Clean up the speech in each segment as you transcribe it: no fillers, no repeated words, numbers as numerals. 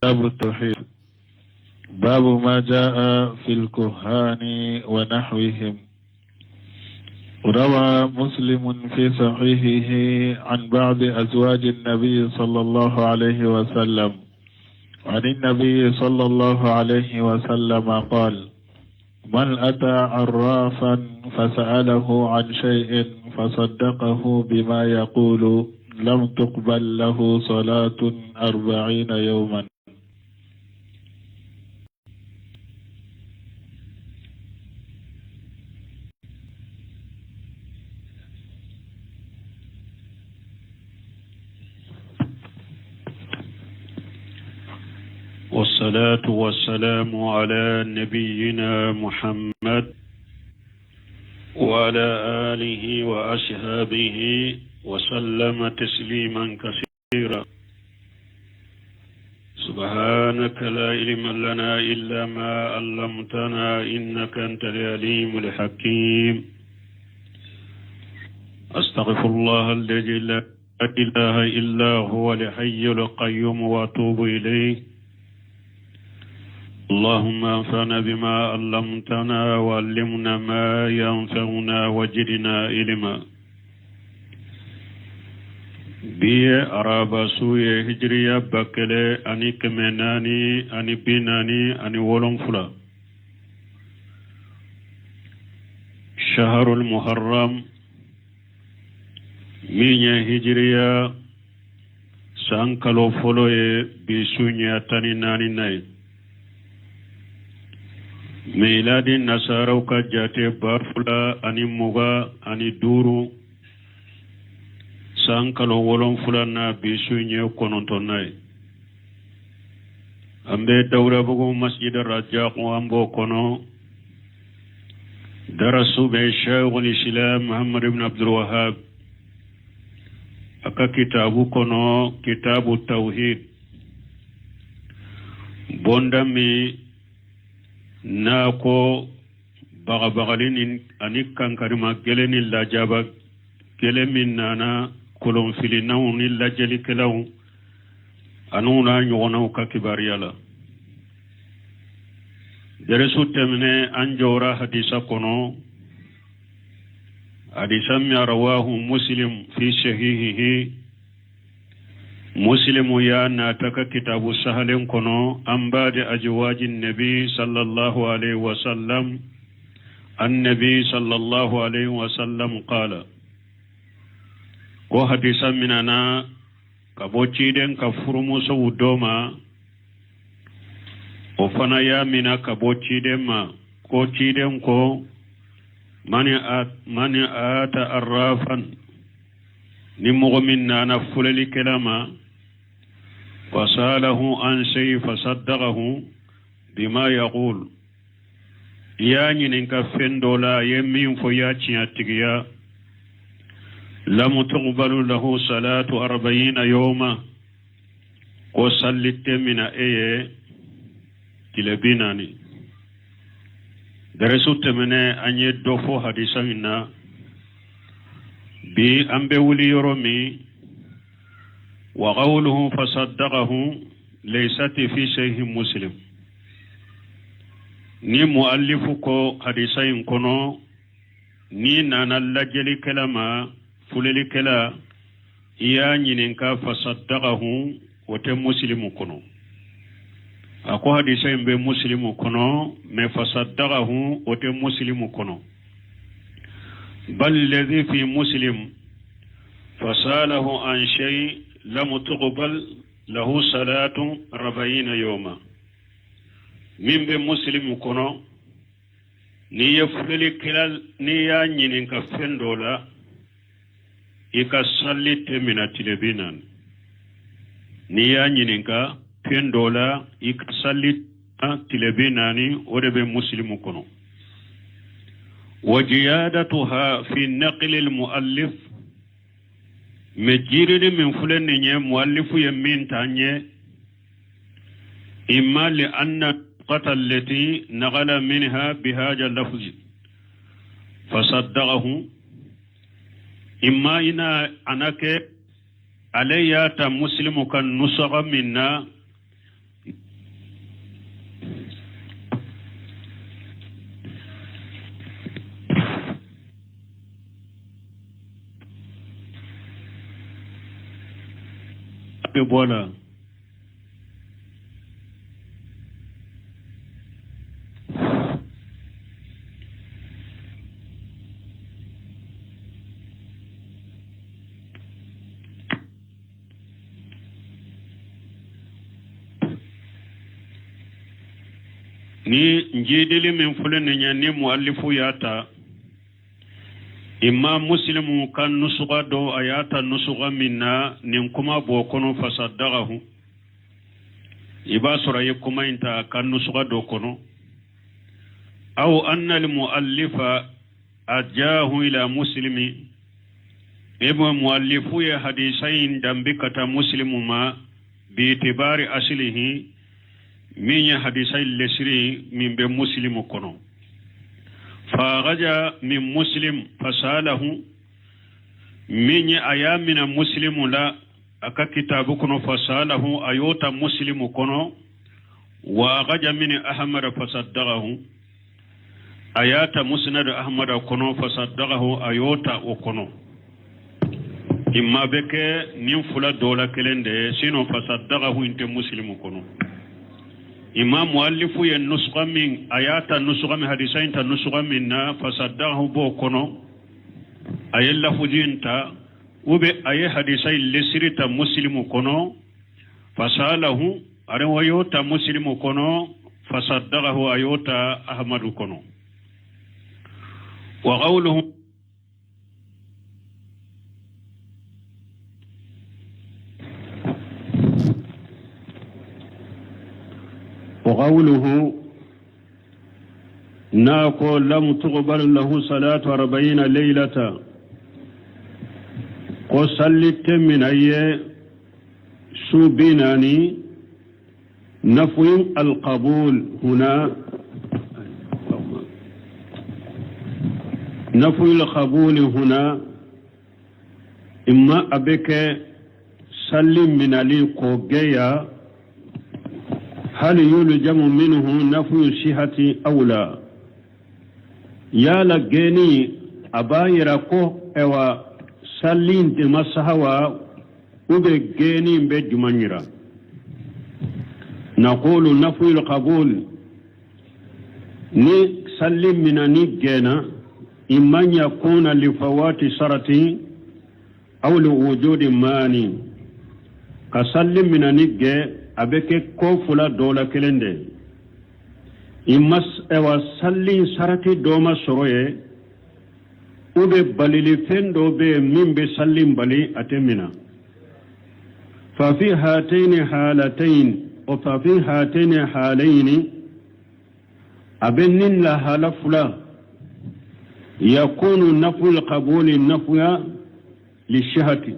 كتاب التوحيد. باب ما جاء في الكهان ونحوهم. روى مسلم في صحيحه عن بعض أزواج النبي صلى الله عليه وسلم عن النبي صلى الله عليه وسلم قال: من أتى عرافا فسأله عن شيء فصدقه بما يقول لم تقبل له صلاة 40 يوما. والصلاة والسلام على نبينا محمد وعلى آله وأصحابه وسلم تسليما كثيرا. سبحانك لا علم لنا إلا ما علمتنا إنك أنت العليم الحكيم. أستغفر الله الذي لا إله إلا هو الحي القيوم وأتوب إليه. اللهم انفعنا بما علمتنا وعلمنا ما ينفعنا وزدنا علما. Bi ye araba su ye, hijiriya 1447, shaharul muharram, min ye hijiriya san kalo fɔlɔ ye. Bi su ɲɛ 14 na ye. Miladi nasaraw ka jate, 2025, san kalo 7 na, bi su ɲɛ 9nan ye. An bɛ Dawudabugu Masjid Rajak, an b'o kɔnɔ. Darasu bɛ Sheikhul Islam Muhammad ibn Abdul Wahab a ka kitabu kɔnɔ, Kitabu Tawhid, bonda min n'a ko bagabagali ni ani kankarima gɛlɛn ni lajaba gɛlɛn min nana kolonfilinanw ni lajɛlikɛlaw an'u n'a ɲɔgɔnnaw ka kibaruya la. Dɛrɛsu tɛmɛnɛ, an jɔra hadisa kɔnɔ, hadisa min rawahu Muslim fi sahihihi. Muslimu y'a nata ka kitabu sahalen kɔnɔ, an ba'di azwaji nabi sallallahu alaihi wasallam, annabi sallallahu alaihi wasallam qala, ko hadisa minana ka bɔ ciden ka furumusow dɔ ma, o fana y'a mina ka bɔ ciden ma, ko ciden ko: mani ata arrafan, ni mɔgɔ min nana filɛlikɛla ma, fasalahu an shay fasaddaqahu bima yaqul, i y'a ɲininka fɛn dɔ la, a ye min fɔ, i y'a tiɲɛtigiya, lam tuqbalu lahu salatu 40 yawma, ko salli tɛ mina e ye tile 40. Dɛrɛsu tɛmɛnɛ, an ye dɔ fɔ hadisa in na. Bi an bɛ wuli yɔrɔ min, wa qawluhu fasaddaqahu laysat fi sahih Muslim. Ni muallifu ko hadisa in kɔnɔ, n'i nana lajɛlikɛla ma, filɛlikɛla, i y'a ɲininka, fasaddaqahu, o tɛ Muslimu kɔnɔ. A ko hadisa in bɛ Muslimu kɔnɔ, mais fasaddaqahu, o tɛ Muslimu kɔnɔ. Bal alladhi fi Muslim fasalahu an shay lam tuqbal lahu salatu 40 yawma. Min bɛ Muslimu kɔnɔ, n'i ye filɛlikɛla, n'i y'a ɲininka fɛn dɔ la, i ka salli tɛ mina tile 40. N'i y'a ɲininka fɛn dɔ la, i ka salli tile 40, o de bɛ Muslimu kɔnɔ. Wa ziyadatuha fi naqli al-muallif, mais jirili min filɛ nin ye, muallifu ye min ta ɲɛ, imma li anna nuskhata allati naqala minha bihadha lafzi fasaddaqahu, imma ina ana kɛ ale y'a ta Muslimu ka nusaga min na. bɛɛ bɔ a la. Ni njidili min filɛ nin ye, ni mualifu y'a ta imam Muslimu ka nusuga dɔ, a y'a ta nusuga min na, nin kuma b'o kɔnɔ fasaddaqahu. I b'a sɔrɔ a ye kuma in ta a ka nusuga dɔ kɔnɔ. Aw anna al muallifa arjaahu ila Muslimi, e muallifu ye hadisa in danbi ka taa Muslimu ma biitibari asilihi, min ye hadisa in lesiri min bɛ Muslimu kɔnɔ. Fa akhadha min Muslim fasalahu, min ye a y'a mina Muslimu la a ka kitabu kɔnɔ, fasalahu, a y'o ta Muslimu kɔnɔ. Wa akhadha min Ahmad fasaddaqahu, a y'a ta Musnad Ahmad kɔnɔ, fasaddaqahu, a y'o ta o kɔnɔ. Imma bɛ kɛ nin fila dɔ la kelen de ye, sinon fasaddaqahu in tɛ Muslimu kɔnɔ. Imam muallifu ye nusuga min, a y'a ta nusuga min, hadisa in ta nusuga min na, fasaddaqahu b'o kɔnɔ, a ye lafuzi in ta, ou bien a ye hadisa in lesiri ta Muslimu kɔnɔ, fasalahu, ani wa y'o ta Muslimu kɔnɔ, fasaddaqahu, a y'o ta Ahmadu kɔnɔ. Wa qawluhu wa qawluhu n'a ko lam tuqbal lahu salatu 40 laylata, ko salli tɛ mina ye su 40. Nafi alqabul huna, nafi alqabul huna, imma a bɛ kɛ salli minali k'o gɛya. Hal yulzamu minhu nafi sihati aw la? Yala gɛnni a b'a yira ko ayiwa salli in de ma saha wa, ou bien gɛnni in bɛ juman yira? Naqulu nafi alqabul, ni salli minani gɛnna, imma yakuna li fawati sharati aw li wujudi mani. Ka salli minani gɛn, a bɛ kɛ ko fila dɔ la kelen de. Imma ayiwa salli sarati dɔ ma sɔrɔ ye, ou bien balilifɛn dɔ bɛ yen min bɛ salli bali, a tɛ mina. Fa fi hatayni halatayn o fa fi hatayni halayni, a bɛ nin lahala fila, yakunu naful qabuli nafuya lisihati.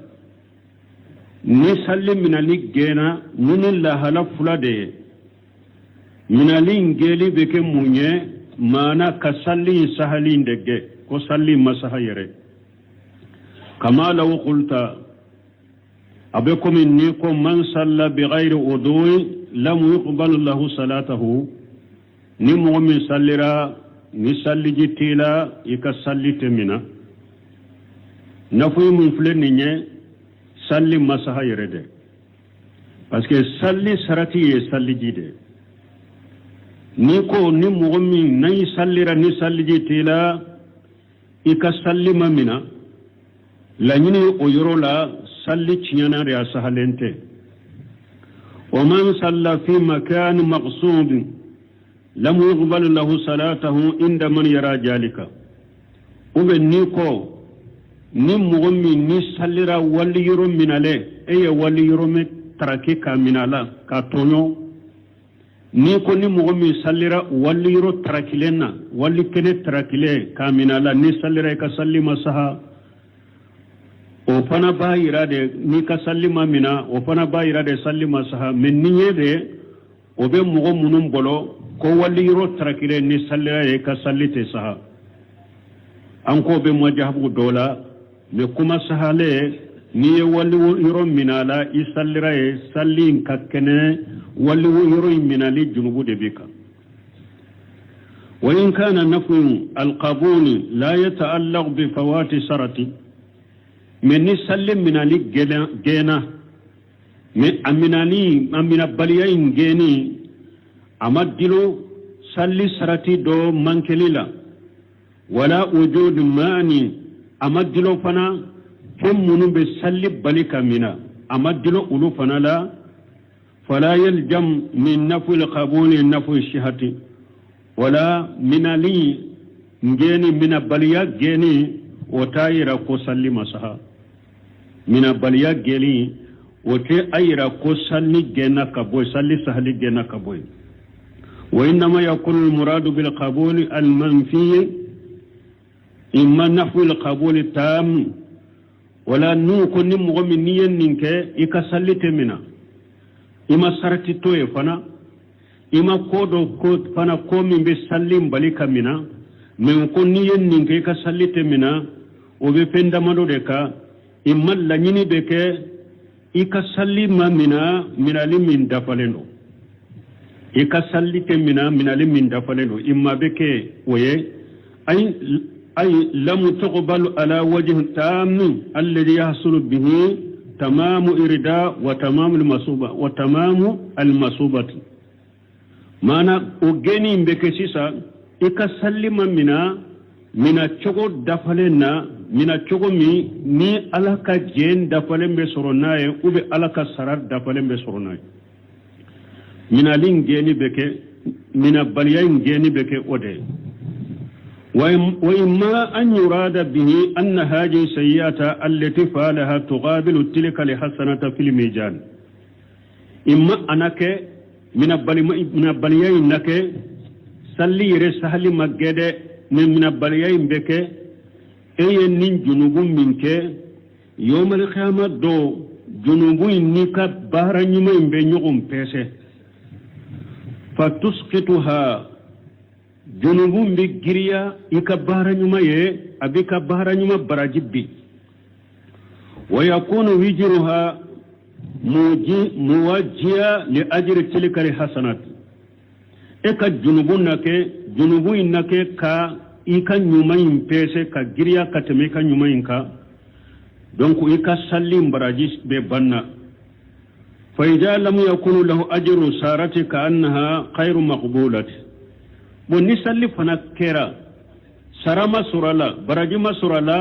Ni salli minali gɛnna ni ni lahala fila de ye, minali in gɛli bɛ kɛ mun ye? Maana ka salli in sahali in de gɛ, ko salli in ma saha yɛrɛ. Kama law qulta, a bɛ komi n'i ko man salla bighayri wudu'i lam yuqbal lahu salatahu, ni mɔgɔ min sallira ni salliji t'i la, i ka salli tɛ mina. Nafuyi mun filɛ nin ye, salli ma saha yɛrɛ dɛ, parce que salli sarati ye salliji de. N'i ko ni mɔgɔ min n'i sallira ni salliji t'i la, i ka salli ma mina, laɲini o yɔrɔ la salli tiɲɛna de, a sahalen tɛ. Wa man salla fi makan maghsub lam yuqbal lahu salatahu inda man yara jalika. Ou bien n'i ko ni mɔgɔ min ni sallira wali yɔrɔ minalen, e ye wali yɔrɔ min taraki k'a mina a la k'a tɔɲɔ, n'i ko ni mɔgɔ min sallira wali yɔrɔ tarakilen na, wali kɛnɛ tarakilen k'a mina a la, ni sallira i ka salli ma saha, o fana b'a yira de n'i ka salli ma mina, o fana b'a yira de salli ma saha. Mais nin ye de, o bɛ mɔgɔ minnu bolo ko wali yɔrɔ tarakilen ni sallira ye i ka salli tɛ saha, an k'o bɛ majahabu dɔ la. Mais kuma sahalen, n'i ye wali yɔrɔ mina a la, i sallira ye, salli in ka kɛnɛ, wali yɔrɔ in minali junubu de b'i kan. Wa in kana nafyu alqabuli la yata'allaq bi fawati sharati, mais ni salli minali gɛnna. Mais a minani, a minabaliya in gɛnni, a ma dulon salli sarati dɔ mankeli la, wala wujud mani, a ma dulon fana fɛn minnu bɛ salli bali ka mina, a ma dulon olu fana la. Fala yaljam min nafil qabuli nafu sihati, wala minali gɛnni, minabaliya gɛnni, o t'a yira ko salli ma saha. Minabaliya gɛnni, o tɛ a yira ko salli gɛnna ka bɔ yen, salli sahali gɛnna ka bɔ yen. Wa innama yakunu almuradu bilqabuli almanfiyi imma nafyu alqabuli tam. Wala n'u ko ni mɔgɔ min n'i ye nin kɛ, i ka salli tɛ mina, i ma sarati to ye fana, i ma ko dɔ ko fana, ko min bɛ salli bali ka mina, mais ko n'i ye nin kɛ, i ka salli tɛ mina, o bɛ fɛn damadɔ de kan. I ma laɲini bɛ kɛ i ka salli ma mina, minali min dafalen don, i ka salli tɛ mina, minali min dafalen don, i ma bɛ kɛ o ye ay lam tuqbal ala wajhi tam alladhi yahsulu bihi tamamu irda wa tamamu almasuba wa tamamu almasubati. Maana o gɛnni in bɛ kɛ sisan, i ka salli ma mina mina cogo dafalen na, mina cogo min ni Ala ka jɛn dafalen bɛ sɔrɔ n'a ye, ou bien Ala ka sara dafalen bɛ sɔrɔ n'a ye. Minali in gɛnni bɛ kɛ, minabaliya in gɛnni bɛ kɛ o de ye. Wa imma an yurada bihi anna hadhihi sayyi'ata allati fa'alaha tuqabilu tilka alhasanata fil mizan. Imma a na kɛ minabaliya in na kɛ salli yɛrɛ sahali ma gɛ dɛ, mais minabaliya in bɛ kɛ e ye nin junubu min kɛ, yawmal qiyama don, junubu in n'i ka baara ɲuman in bɛ ɲɔgɔn pɛsɛ, fatusqituha, junubu in bɛ giriya i ka baara ɲuman ye, a b'i ka baara ɲuman baraji bin, wa yakunu wijruha muwajjiya li ajri tilka alhasanat. E ka junubu na kɛ, junubu in na kɛ ka i ka ɲuman in pɛsɛ ka giriya ka tɛmɛ i ka ɲuman in kan, donc i ka salli baraji bɛ banna. Fa idha lam yakunu lahu ajru sarati ka annaha khayru maqbulati. Bon, ni salli fana kɛra, sara ma sɔrɔ a la, baraji ma sɔrɔ a la,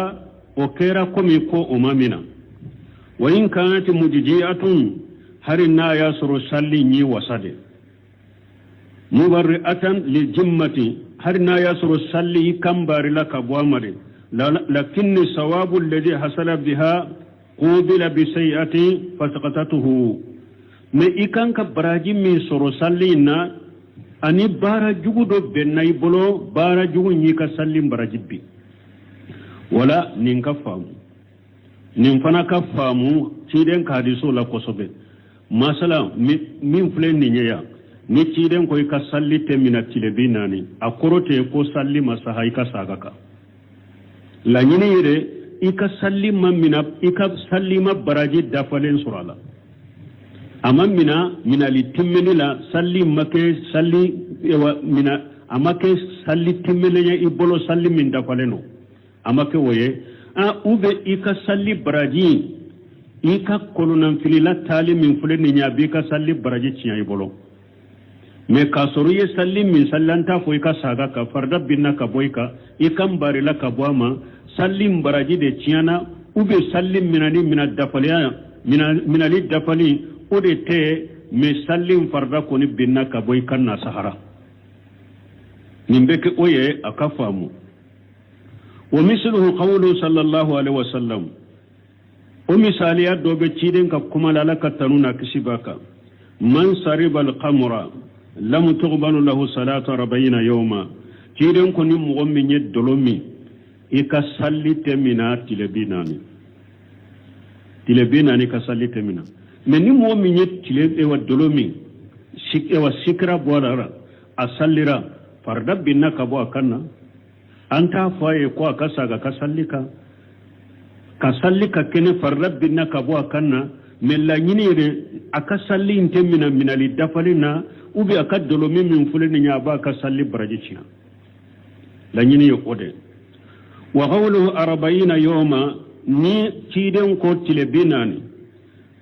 o kɛra komi ko o ma mina. Wa in kanat mujji'atun, hari n'a y'a sɔrɔ salli y'i wasa de, mubarri'atan li jimmati, hari n'a y'a sɔrɔ salli i kan barila ka bɔ a ma de, lakinni sawabu alladhi hasala biha qubila bi sayyi'ati fasaqatatuhu. Mais i kan ka baraji min sɔrɔ salli in na, ani baara jugu dɔ bɛnna i bolo, baara jugu in y'i ka salli baraji bin. Wala nin ka faamu, nin fana ka faamu ciden ka hadiso la kosɛbɛ. Masala min filɛ nin ye yan, ni ciden ko i ka salli tɛ mina tile 40, a kɔrɔ tɛ ko salli ma saha, i ka saga kan. Laɲini yɛrɛ, i ka salli ma mina, i ka salli ma baraji dafalen sɔrɔ a la, a ma mina minali timmeli la, salli ma kɛ salli mina, a ma kɛ salli timmelen ye i bolo, salli min dafalen don, a ma kɛ o ye. Ou bien i ka salli baraji, i ka kolonanfilila taali min filɛ nin ye, a b'i ka salli baraji tiɲɛ i bolo. Mais k'a sɔrɔ i ye salli min salli, an t'a fɔ i ka saga kan, farida binna ka bɔ i kan, i kan barila ka bɔ a ma, salli baraji de tiɲɛna, ou bien salli minali mina dafaliya, minali dafali o de tɛ, mais salli farida kɔni binna ka bɔ i kan na sahara. Nin bɛ kɛ o ye, a ka faamu. Wa misluhu qawlu sallallahu alaihi wasallam, o misaliya dɔ bɛ ciden ka kuma la, Ala ka tanu n'a kisi b'a kan: man sariba alqamra lam tuqbalu lahu salatu arbaina yawma. Ciden ko ni mɔgɔ min ye dɔlɔ min, i ka salli tɛ mina tile 40, tile 40 ka salli tɛ mina. Mais ni mɔgɔ min ye tile ewa dɔlɔ min, ewa sikira bɔ a la, a sallira, farida binna ka bɔ a kan na, an t'a fɔ a ye ko a ka saga ka salli kan, ka salli ka kɛnɛ, farida binna ka bɔ a kan na. Mais laɲini yɛrɛ, a ka salli in tɛ mina minali dafalen na, ou bien a ka dɔlɔmin min filɛ nin ye, a b'a ka salli baraji tiɲɛ. Laɲini ye o de. Wa qawluhu arbaina yawma, ni ciden ko tile 40.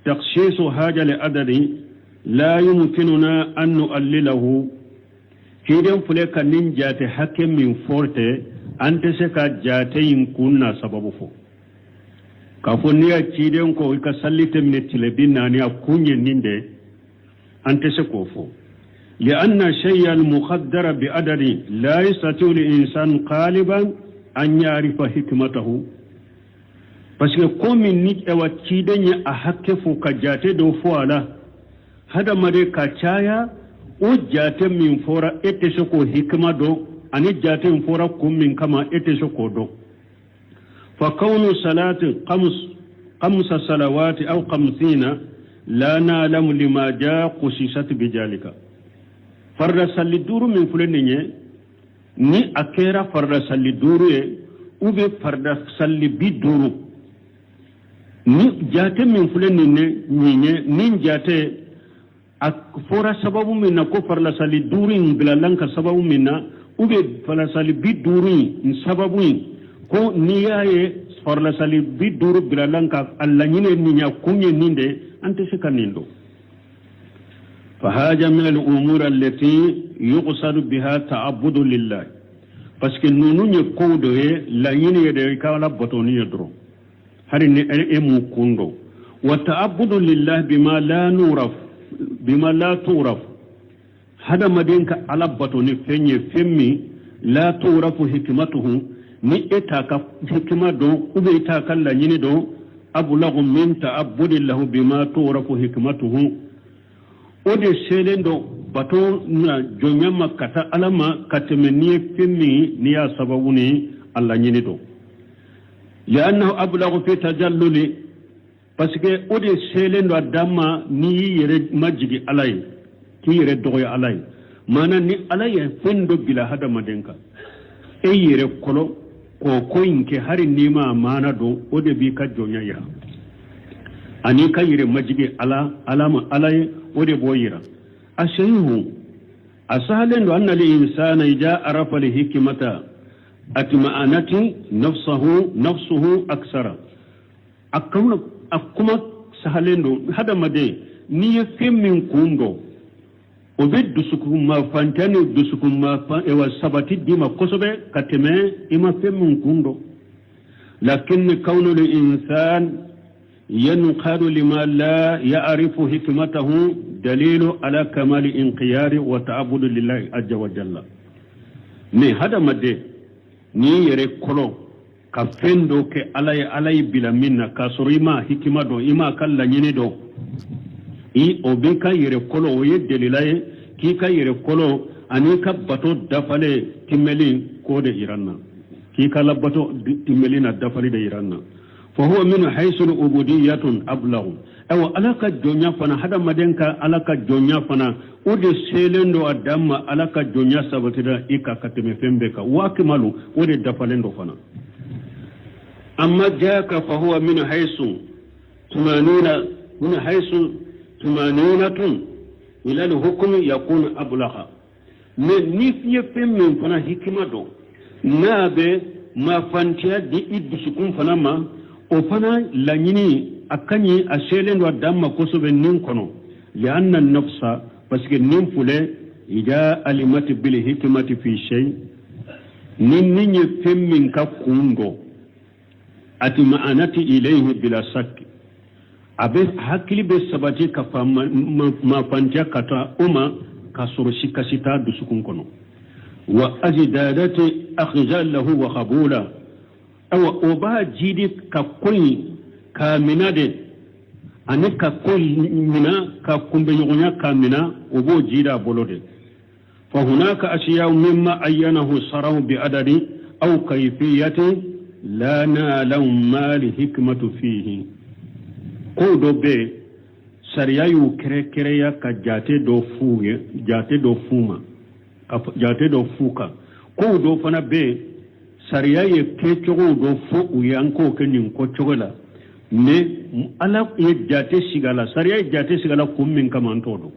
Takhsisu haja li adadi la yumkinuna an nu'allilahu. Ciden filɛ ka nin jate hakɛ min fɔ tɛ, an tɛ se ka jate in kun n'a sababu fɔ. K'a fɔ n'i y'a ciden ko i ka sali tɛ minɛ tile 40, a kun ye nin de, an tɛ se k'o fɔ. Lianna shay'a al-muqaddara bi adadi la yastati'u al-insan qaliban an ya'rifa hikmatahu. Parce que ko min ni awa ciden ye a hakɛ fɔ ka jate dɔ fɔ a la, hadamaden ka caya o jate min fɔra e tɛ se k'o hikima dɔn, ani jate in fɔra kun min kama e tɛ se k'o dɔn. Fa kawnu salati khamsa salawati aw khamsina la na'lamu lima ja khusisat bijalika. Farida salli 5 min filɛ nin ye, ni a kɛra farida salli 5 ye ou bien farida salli 50, ni jate min filɛ nin ye, nin jate a fɔra sababu min na ko farida salli 5 in bilala ka sababu min na, ou bien farida salli 50 in sababu in, ko n'i y'a ye farida salli 50 bilala ka a laɲini nin ye, a kun ye nin de, an tɛ se ka nin dɔn. Fahaja min al-umur allati yuqsadu biha ta'abbudu lillah. Parce que ninnu ye kow dɔ ye, laɲini ye de i ka Ala bato ni ye dɔrɔn, hali ni e m'u kun dɔn. Wa ta'abbudu lillah bima la nuraf bima la turaf. Hadamaden ka Ala bato ni fɛn ye, fɛn min la turafu hikmatuhu, ni e t'a ka hikima dɔn ou bien e t'a ka laɲini dɔn, ablagu min ta'abbudi lahu bima turafu hikmatuhu. O de selen don bato na jɔnya ma ka taa Ala ma ka tɛmɛ n'i ye fɛn min n'i y'a sababu ni a laɲini dɔn. Li'annahu ablagu fi tajalluli, parce que o de selen don a dan ma n'i y'i yɛrɛ majigi Ala ye, k'i yɛrɛ dɔgɔya Ala ye. Maana ni Ala ye fɛn dɔ bila hadamaden kan, e yɛrɛ kɔlɔ k'o ko in kɛ hali n'i ma maana dɔn, o de b'i ka jɔnya yira ani ka yɛrɛ majigi Ala Ala ma Ala ye, o de b'o yira. A sahihu, a sahalen don, anna al-insana idha arafa al-hikmata atma'anati nafsuhu nafsuhu aksara. A a kuma sahalen don, hadamaden n'i ye fɛn min kun dɔn, o bɛ dusukun mafantɛ ni dusukun mafan sabati d'i ma kosɛbɛ ka tɛmɛ i ma fɛn min kun dɔn. Lakin kawnu al-insan yanqadu lima la ya'rifu hikmatahu dalilu ala kamali inqiyadi wa ta'abbudu lillahi azza wa jalla. Mais hadamaden n'i yɛrɛ kɔlɔ ka fɛn dɔ kɛ Ala ye, Ala y'i bila min na, k'a sɔrɔ i ma hikima dɔn, i m'a ka laɲini dɔn, i o b'i ka yɛrɛ kɔlɔ, o ye delila ye k'i ka yɛrɛ kɔlɔ ani ka bato dafalen timɛli k'o de yira n na, k'i ka labato timɛli na dafali de yira n na. Fa huwa min haythu al-ubudiyyatun ablaghu. Ayiwa, Ala ka jɔnya fana, hadamaden ka Ala ka jɔnya fana, o de selen don a dan ma, Ala ka jɔnya sabatira i kan ka tɛmɛ fɛn bɛɛ kan. Wa akmalu, o de dafalen don fana. Amma jaka fa huwa min haythu tumanina min haythu tumaninatun ila al-hukmi yakunu ablagha. Mais ni ye fɛn min fana hikima dɔn, n'a bɛ mafantiya di i dusukun fana ma, o fana laɲini a ka ɲi, a selen don a dan ma kosɛbɛ nin kɔnɔ. Lianna nafsa, parce que nin filɛ, ida alimati bil hikmati fi shay, ni nin ye fɛn min ka kun dɔn, atma'anati ilayhi bila sakki, a bɛ hakili bɛ sabati ka fa mafantiya ka taa o ma k'a sɔrɔ sikasi t'a dusukun kɔnɔ. Wa ajdadati akhza lahu wa qabula. Awa, o b'a jidi ka ko in k'a mina de, ani ka ko mina ka kunbɛɲɔgɔnya k'a mina, o b'o jidi a bolo de. Fa hunaka ashiya mimma ayyanahu sarahu bi adadi aw kayfiyati la na'lamu ma li hikmatu fihi. Ko dɔ bɛ yen, sariya y'u kɛrɛkɛrɛya ka jate dɔ f'u ye, jate dɔ f'u ma, ka jate dɔ f'u kan. Kow dɔ fana bɛ yen, sariya ye kɛcogo dɔ fɔ u ye, an k'o kɛ nin ko cogo la. Mais Ala ye jate sigi a la, sariya ye jate sigi a la kun min kama, an t'o dɔn.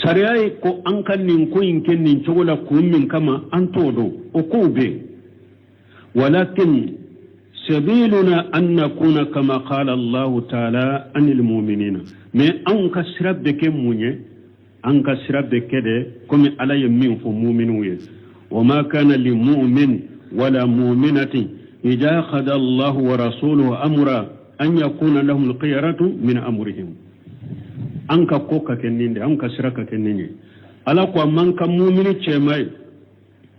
Sariya ye ko an ka nin ko in kɛ nin cogo la kun min kama, an t'o dɔn. O kow bɛ yen. Walakin Sabiluna an nakuna kama qala Allahu taala anil mu'minina. Mais anw ka sira bɛ kɛ mun ye? An ka sira bɛ kɛ de komi Ala ye min fɔ muminuw ye. Wa ma kana li mu'min wala mu'minatin idha qada Allahu wa rasuluhu amra an yakuna lahum alkhiyaratu min amrihim. An ka ko ka kɛ nin de, an ka sira ka kɛ nin ye. Ala ko a man kan mumini cɛman ye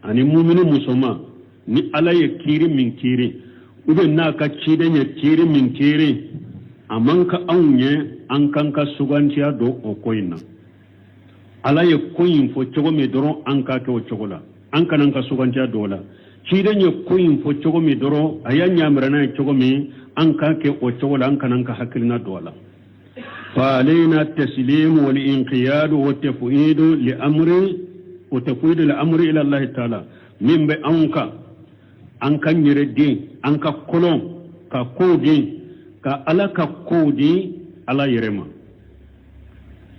ani mumini musoman, ni Ala ye kiiri min kiiri ou bien n'a ka ciden ye kiiri min kiiri, a man kan anw ye an k'an ka sugantiya don o ko in na. Ala ye ko in fɔ cogo min dɔrɔn, an k'a kɛ o cogo la, an kana an ka sugantiya don o la. Ciden ye ko in fɔ cogo min dɔrɔn, a y'a ɲamira n'a ye cogo min, an k'a kɛ o cogo la, an kana an ka hakilina don a la. Fa alayna taslimu wal inqiyadu wa tafwidu li amri wa tafwidu li amri ila Allah ta'ala. Min bɛ anw kan, an ka yɛrɛ den, an ka kolon ka kow den, ka Ala ka kow di Ala yɛrɛ ma.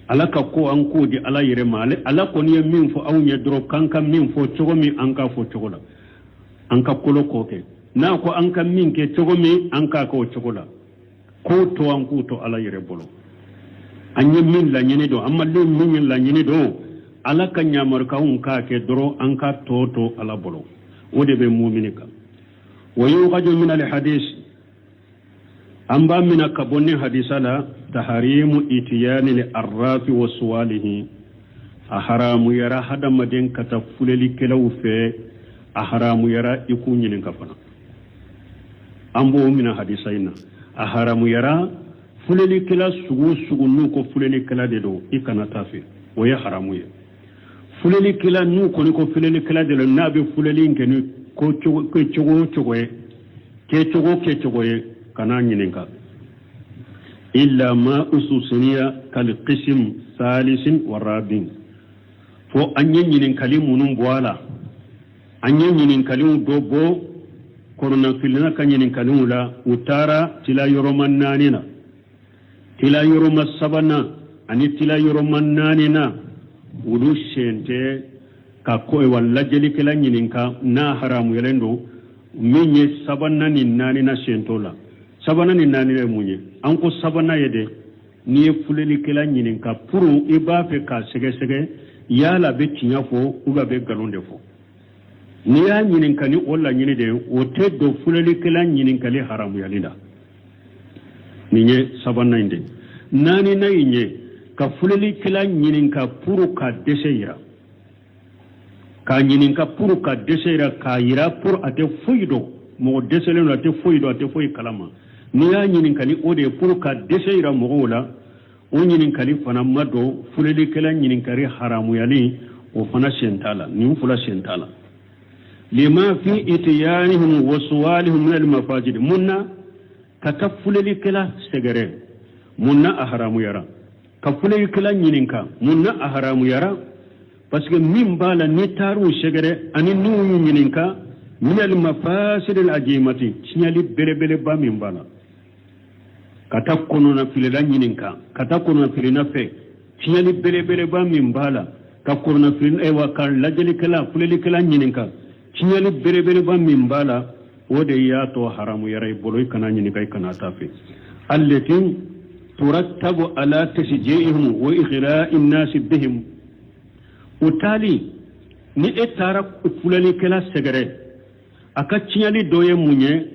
Ala ka ko, an k'o di Ala yɛrɛ ma. Ala kɔni ye min fɔ anw ye dɔrɔn, k'an ka min fɔ cogo min, an k'a fɔ cogo la, an ka kolo k'o kɛ. N'a ko an ka min kɛ cogo min, an k'a kɛ o cogo la. K'o to, an k'o to Ala yɛrɛ bolo. An ye min laɲini don, an ma min ye laɲini don, Ala ka ɲamarukanw k'a kɛ dɔrɔn, an ka tɔ to Ala bolo. O de bɛ mumini kan. Wa yukhaju min al hadis, an b'a mina ka bɔ ni hadisa la, taharimu itiyani li arrafi wa suwalihi. A haramuyara hadamaden ka taa fulelikɛlaw fɛ, a haramuyara i k'u ɲininka fana. An b'o mina hadisa in na. A haramuyara fulelikɛla sugu o sugu, n'u ko fulelikɛla de don, i kana taa fɛ, o ye haramu ye. Fulelikɛla, n'u kɔni ko fulelikɛla de don, n'a bɛ fuleli kɛ ni ko cogo o cogo ye, kɛcogo kɛcogo ye, kana ɲininka. Illa ma ususiniya kal qism salisin wa rabin. Fo an ye ɲininkali minnu bɔ a la, an ye ɲininkaliw dɔ bɔ kɔnɔnafilina ka ɲininkaliw la. U taara tila yɔrɔma naani na, tila yɔrɔma sabanan ani tila yɔrɔma naani na, olu sen tɛ ka ko wa lajɛlikɛla ɲininka n'a haramuyalen don. Min ye sabanan ni naaninan, sen t'o la. Sabanan ni naaninan ye mun ye? An ko sabanan ye de, n'i ye fulelikɛla ɲininka pour i b'a fɛ k'a sɛgɛsɛgɛ yala a bɛ tiɲɛ fɔ ou bien a bɛ nkalon de fɔ, n'i y'a ɲininka ni o laɲini de ye, o tɛ don fulelikɛla ɲininkali haramuyali la. Nin ye sabanan in de. Naaninan in ye ka fulelikɛla ɲininka pour ka dɛsɛ yira, k'a ɲininka pour ka dɛsɛ yira, k'a yira pour a tɛ foyi dɔn, mɔgɔ dɛsɛlen don, a tɛ foyi dɔn, a tɛ foyi kalama. N'i y'a ɲininka ni o de ye pour ka dɛsɛ yira mɔgɔw la, o ɲininkali fana ma don fulelikɛla ɲininkali haramuyali, o fana sen t'a la. Nin fila sen t'a la. Lima fi itiyanihim wa suwalihim min al-mafajid. Mun na ka taa fulelikɛla sɛgɛrɛ? Mun na a haramuyara ka fulelikɛla ɲininka? Mun na a haramuyara? Parce que min b'a la, n'i taar'u sɛgɛrɛ ani n'u y'u ɲininka, min al-mafasid al-ajimati, tiɲɛli belebeleba min b'a la, ka taa kɔnɔnafilila ɲininka, ka taa kɔnɔnafilina fɛ, tiɲɛli belebeleba min b'a la, ka kɔnɔnafili wa ka lajɛlikɛla fulelikɛla ɲininka, tiɲɛli belebeleba min b'a la, o de y'a to haramuyara i bolo i kana ɲininka, i kana taa fɛ. Allati turattabu ala tasji'ihim wa ighra'i nasi bihim. O taali, ni e taara fulelikɛla sɛgɛrɛ, a ka tiɲɛli dɔ ye mun ye?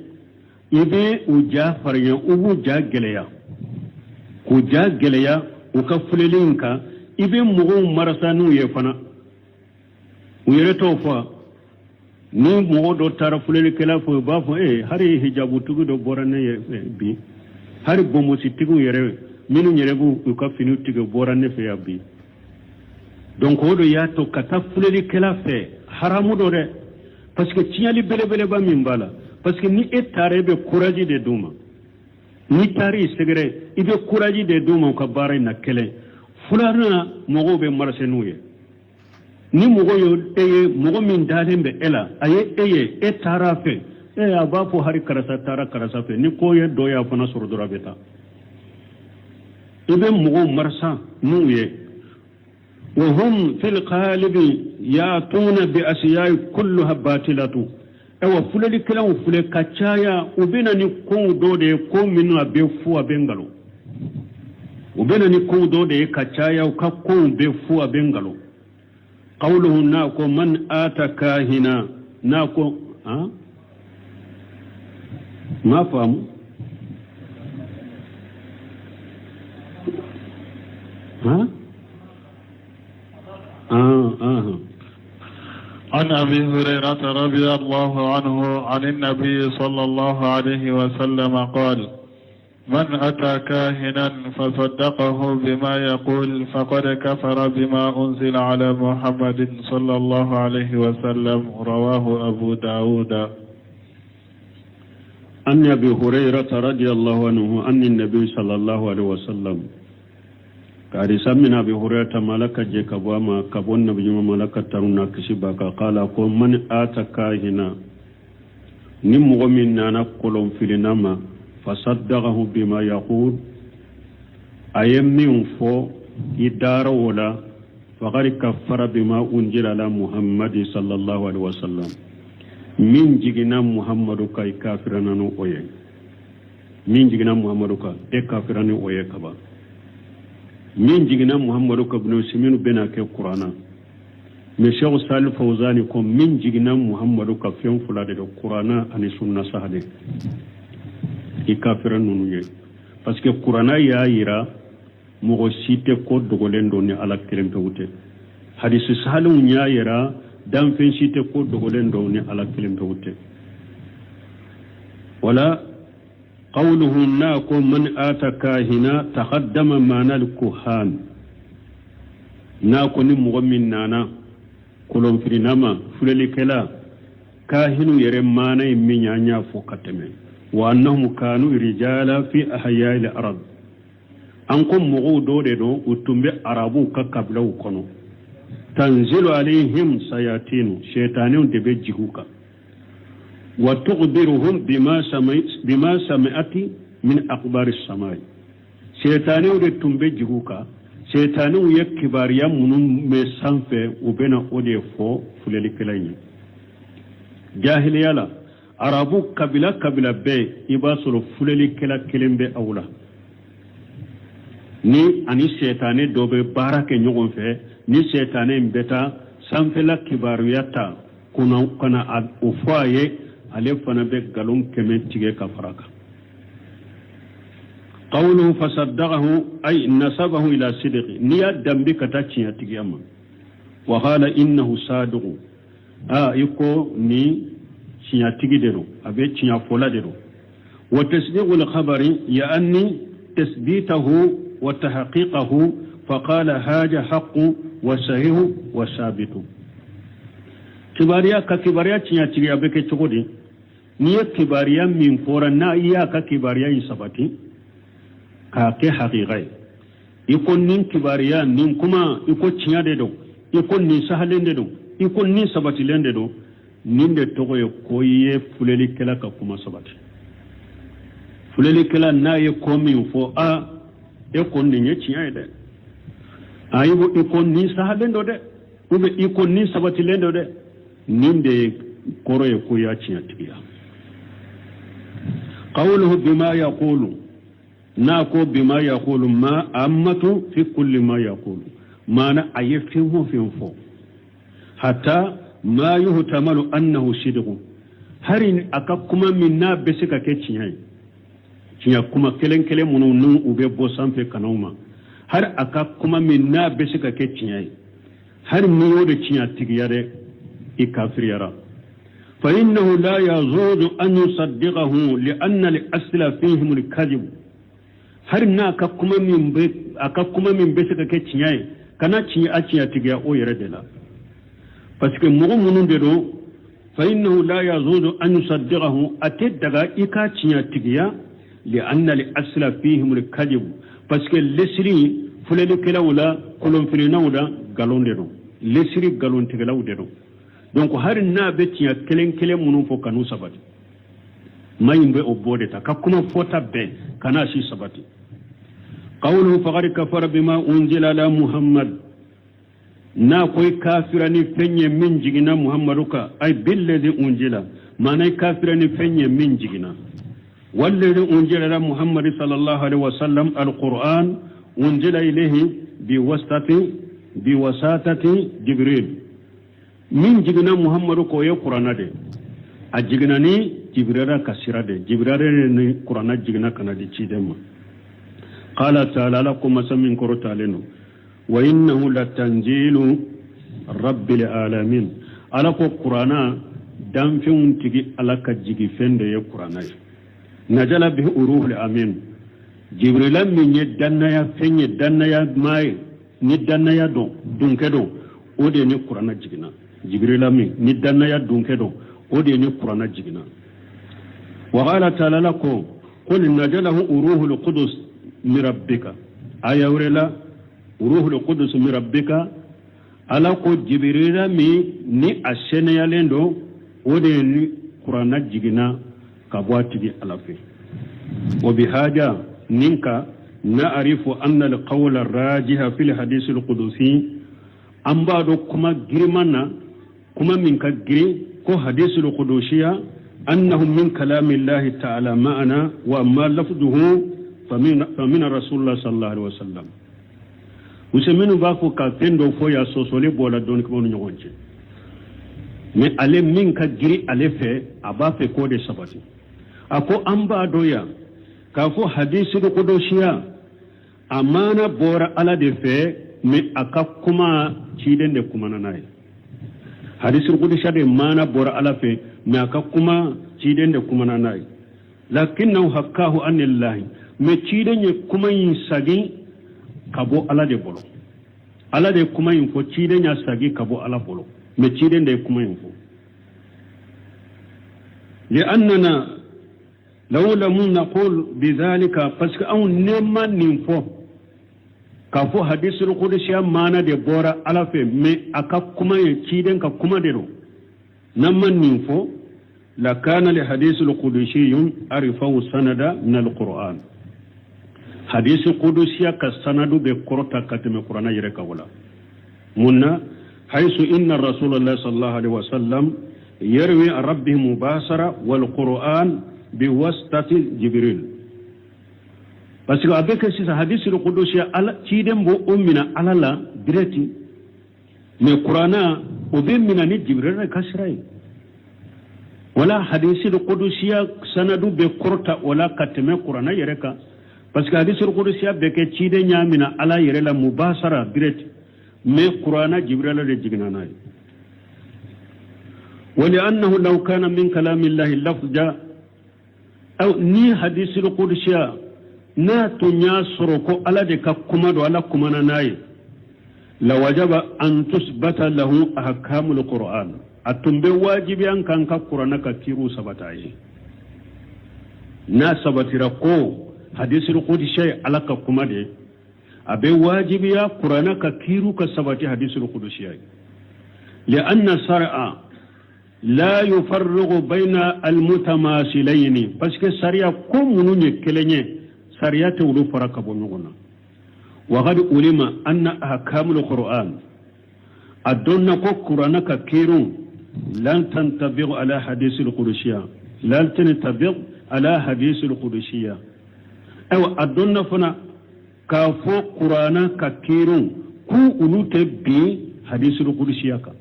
I bɛ u ja farinya, u b'u ja gɛlɛya, k'u ja gɛlɛya u ka fuleli in kan. I bɛ mɔgɔw marasa n'u ye fana, u yɛrɛ t'o fɔ. Ni mɔgɔ dɔ taara fulelikɛla fɔ, u b'a fɔ: ee, hali hijabutigi dɔ bɔra ne yɛrɛ fɛ bi, hali bonbositigiw yɛrɛ minnu yɛrɛ b'u ka finiw tigɛ bɔra ne fɛ yan bi. Donc o de y'a to ka taa fulelikɛla fɛ haramu dɔ dɛ, parce que tiɲɛli belebeleba min b'a la, parce que ni e taara, e bɛ courage de d'u ma. N'i taara i sɛgɛrɛ, i bɛ courage de d'u ma u ka baara in na. Kelen filanan, mɔgɔw bɛ marcher n'u ye. Ni mɔgɔ ye e ye, mɔgɔ min dalen bɛ e la, a ye e ye, e taara a fɛ, e a b'a fɔ hali karisa taara karisa fɛ. Ni ko ye dɔ y'a fana sɔrɔ dɔrɔn, a bɛ taa. I bɛ mɔgɔw marasa n'u ye. Wa hum fil qalibi ya'tuna bi asiyai kulluha batilatu. Ayiwa, filɛlikɛlaw filɛ ka caya, u bɛ na ni kow dɔ de ye, ko minnu a bɛ fu, a bɛ nkalon. U bɛ na ni kow dɔ de ye ka caya, u ka kow bɛ fu, a bɛ nkalon. Qawluhu, n'a ko man ata kahina, n'a ko han m'a faamu han ah ah. عن أبي هريرة رضي الله عنه عن النبي صلى الله عليه وسلم قال: من أتى كاهنا فصدقه بما يقول فقد كفر بما أنزل على محمد صلى الله عليه وسلم. رواه أبو داود. عن أبي هريرة رضي الله عنه أن النبي صلى الله عليه وسلم ka hadisa mina Abi Hurairata ma, Ala ka jɛ ka bɔ a ma, ka bɔ nabi ɲuman ma, Ala ka tanu n'a kisi b'a kan, qala, ko man ata kahina, ni mɔgɔ min nana kolonfilina ma, fasaddaqahu bima yaqul, a ye min fɔ i dara o la, faqad kafara bima unzila ala Muhammadi sallallahu alaihi wasallam, min jiginna Muhammadu kan, i kafirana n'o o ye. Min jiginna Muhammadu kan, e kafira ni o ye kaban. Min jiginna Muhammadu kan, Ibn Usaymin bɛna kɛ Kuranna, mais Sheikh Salih Fawzani ko min jiginna Muhammadu kan, fɛn fila de don: Kuranna ani sunna sahale. I kafira ninnu ye, parce que Kuranna y'a yira mɔgɔ si tɛ ko dogolen dɔn ni Ala kelen pewu tɛ. Hadisi sahalenw y'a yira danfɛn si tɛ ko dogolen dɔn ni Ala kelen pewu tɛ. Wala qawluhu, n'a ko man ata kahina, taqaddama maana al-kuhan, n'a ko ni mɔgɔ min nana kolonfirina ma, filɛlikɛla, kahinu yɛrɛ maana ye min ye, an y'a fɔ ka tɛmɛ. Wa annahum kanu rijala fi ahyai al-arab, an ko mɔgɔw dɔ de don, u tun bɛ arabuw ka kabilaw kɔnɔ. Tanzilu alayhim sayatinu, sɛtanɛw de bɛ jigin u kan, wa tukhbiruhum bima sami'ati min akhbari samai, sɛtanɛw de tun bɛ jigin u kan. Sɛtanɛw ye kibaruya minnu bɛ sanfɛ, u bɛna o de fɔ filɛlikɛla in ye. Jahiliya la, arabu kabila kabila bɛɛ, i b'a sɔrɔ filɛlikɛla kelen bɛ aw la, ni ani sɛtanɛ dɔ bɛ baara kɛ ɲɔgɔn fɛ. Ni sɛtanɛ in bɛ taa sanfɛla kibaruya ta ka na o fɔ a ye, ale fana bɛ nkalon 100 tigɛ ka fara kan. Qawluhu fasaddaqahu, ay nasabahu ila sidqi, n'i y'a danbe ka taa tiɲɛtigiya ma. Wa qala innahu sadiqu, a i ko ni tiɲɛtigi de don, a bɛ tiɲɛ fɔla de don. Wa tasdiqu al-khabari ya'ni tasbitahu wa tahqiqahu, faqala haja haqqu wa sahihu wa sabitu. Kibaruya ka kibaruya tiɲɛtigiya bɛ kɛ cogo di? N'i ye kibaruya min fɔra, n'a i y'a ka kibaruya in sabati k'a kɛ hakika ye, i ko nin kibaruya nin kuma, i ko tiɲɛ de don, i ko nin sahalen de don, i ko nin sabatilen de don, nin de tɔgɔ ye ko i ye filɛlikɛla ka kuma sabati. Filɛlikɛla n'a ye ko min fɔ, a e ko nin ye tiɲɛ ye dɛ, a i ko nin sahalen don dɛ, ou bien i ko nin sabatilen don dɛ, nin de kɔrɔ ye ko y'a tiɲɛtigiya. Qawluhu bima yaqulu, n'a ko bima yaqulu, ma ammatu fi kulli ma yaqulu, maana a ye fɛn o fɛn fɔ, hatta ma yuhtamalu annahu sidqu, hari a ka kuma min n'a bɛ se ka kɛ tiɲɛ ye, tiɲɛ kuma kelen kelen minnu n'u u bɛ bɔ sanfɛ ka n'aw ma, hari a ka kuma min n'a bɛ se ka kɛ tiɲɛ ye, hari n'i y'o de tiɲɛ tigiya dɛ, i kafiriyara. Fa innahu la yajuzu an yusaddiqahu li anna al-asla fihim al-kadhib, hari n'a ka kuma min bɛ, a ka kuma min bɛ se ka kɛ tiɲɛ ye, kana tiɲɛ a tiɲɛ tigiya o yɛrɛ de la, parce que mɔgɔ minnu de don. Fa innahu la yajuzu an yusaddiqahu, a tɛ daga i ka tiɲɛ tigiya, li anna al-asla fihim al-kadhib, parce que lesiri filɛlikɛlaw la, kolonfilinaw la, nkalon de don, lesiri nkalontigɛlaw de don. Donc hari n'a bɛ tiɲɛ kelen kelen minnu fɔ, kan'u sabati, maa in bɛ o bɔ de ta ka kuma fɔta bɛɛ kana si sabati. Qawluhu faqad kafara bima unzila ala Muhammad, n'a ko i kafira ni fɛn ye min jiginna Muhammadu kan, ay billadhi unzila. Maana i kafira ni fɛn ye min jiginna. Walladhi unzila ala Muhammad sallallahu alaihi wasallam alquran unzila ilayhi biwasitati biwasatati Jibril. Min jiginna Muhammadu kan, o ye kuranna de. A jiginna ni Jibirila ka sira de. Jibirila de ni kuranna jiginna ka na di ciden ma. Qala ta'ala, Ala ko masa min kɔrɔtalen don, wa innahu latanzilu rabbil alamin. Ala ko kuranna, danfɛnw tigi Ala ka jigifɛn de ye kuranna ye. Nazala bihi ruhul amin. Jibirila min ye dannaya fɛn ye, dannaya maa ye, ni dannaya don dunkɛ don, o de ni kuranna jiginna. Jibirila min ni dannaya dunkɛ don, o de ni kuranna jiginna. Wa qala ta'ala, Ala ko qul nazalahu ruhul qudus min rabbika. Aya wɛrɛ la, ruhul qudus min rabbika, Ala ko Jibirila min ni a sɛnɛyalen don, o de ni kuranna jiginna ka bɔ a tigi Ala fɛ. Wa bihaja nin ka na'arifu anna alqawla rajiha fil hadith alqudusi. An b'a dɔn kuma giriman na, kuma min ka girin, ko hadisul qudusiya annahu min kalamillahi ta'ala ma'ana, wa amma lafduhu famin rasulullah sallallahu alaihi wasallam. Muso minnu b'a fɔ ka fɛn dɔ fɔ yan, sɔsɔli b'o la dɔnnikɛbaaw ni ɲɔgɔn cɛ. Mais ale min ka giri ale fɛ, a b'a fɛ k'o de sabati. A ko an b'a dɔn yan k'a fɔ hadisul qudusiya, a maana bɔra Ala de fɛ, mais a ka kuma, ciden de kumana n'a ye. Hadisul qudusiya de maana bɔra Ala fɛ, mais a ka kuma, ciden de kumana n'a ye. Lakinnahu hakkahu anillahi, mais ciden ye kuma in sagin ka bɔ Ala de bolo. Ala de ye kuma in fɔ, ciden y'a sagi ka bɔ Ala bolo, mais ciden de ye kuma in fɔ. Li'annana law lam naqul bidhalika, parce que anw ne ma nin fɔ k'a fɔ hadisul qudusiya maana de bɔra Ala fɛ, mais a ka kuma ye ciden ka kuma de don, n'an ma nin fɔ, lakana li hadisul qudusi arfa'u sanada min alquran. Hadisi qudusiya ka sanadu bɛ kɔrɔta ka tɛmɛ kuranna yɛrɛ kan. Wala mun na? Haisu inna rasulallah sallallahu alaihi wasallam yarwi an rabbihi mubasara wal quran biwasitati Jibril. Parce que a bɛ kɛ sisan, hadisul qudusiya, Ala ciden b'o o mina Ala la direct, mais kuranna, o bɛ mina ni Jibril ka sira ye. Wala hadisul qudusiya sanadu bɛ kɔrɔta o la ka tɛmɛ kuranna yɛrɛ kan, parce que hadisul qudusiya bɛ kɛ ciden y'a mina Ala yɛrɛ la mubasara direct, mais kuranna, Jibril de jiginna n'a ye. Wali'annahu law kana min kalamillahi lafza aw ni hadisul qudusiya n'a tun y'a sɔrɔ ko Ala de ka kuma don, Ala kumana n'a ye, lawajaba an tusbata lahu ahkamul qur'an. A tun bɛ wajibi an kan ka kuranna ka kiiriw sabata ye. N'a sabatira ko hadisul qudusiya ye Ala ka kuma de ye, a bɛ wajibiya kuranna ka kiiriw ka sabati hadisul qudusiya ye. Li'anna sar'a la yufarriqu bayna almutamasilayni, parce que sariya ko minnu ye kelen ye, sariya tɛ olu fara ka bɔ ɲɔgɔn na. Wa qad ulima anna ahkamul qur'an, a dɔnna ko kuranna ka kiiriw lan tantabiq ala hadisul qudusiya, lan tantabiq ala hadisul qudusiya. Ayiwa, a dɔnna fana k'a fɔ kuranna ka kiiriw k'u olu tɛ bin hadisul qudusiya kan.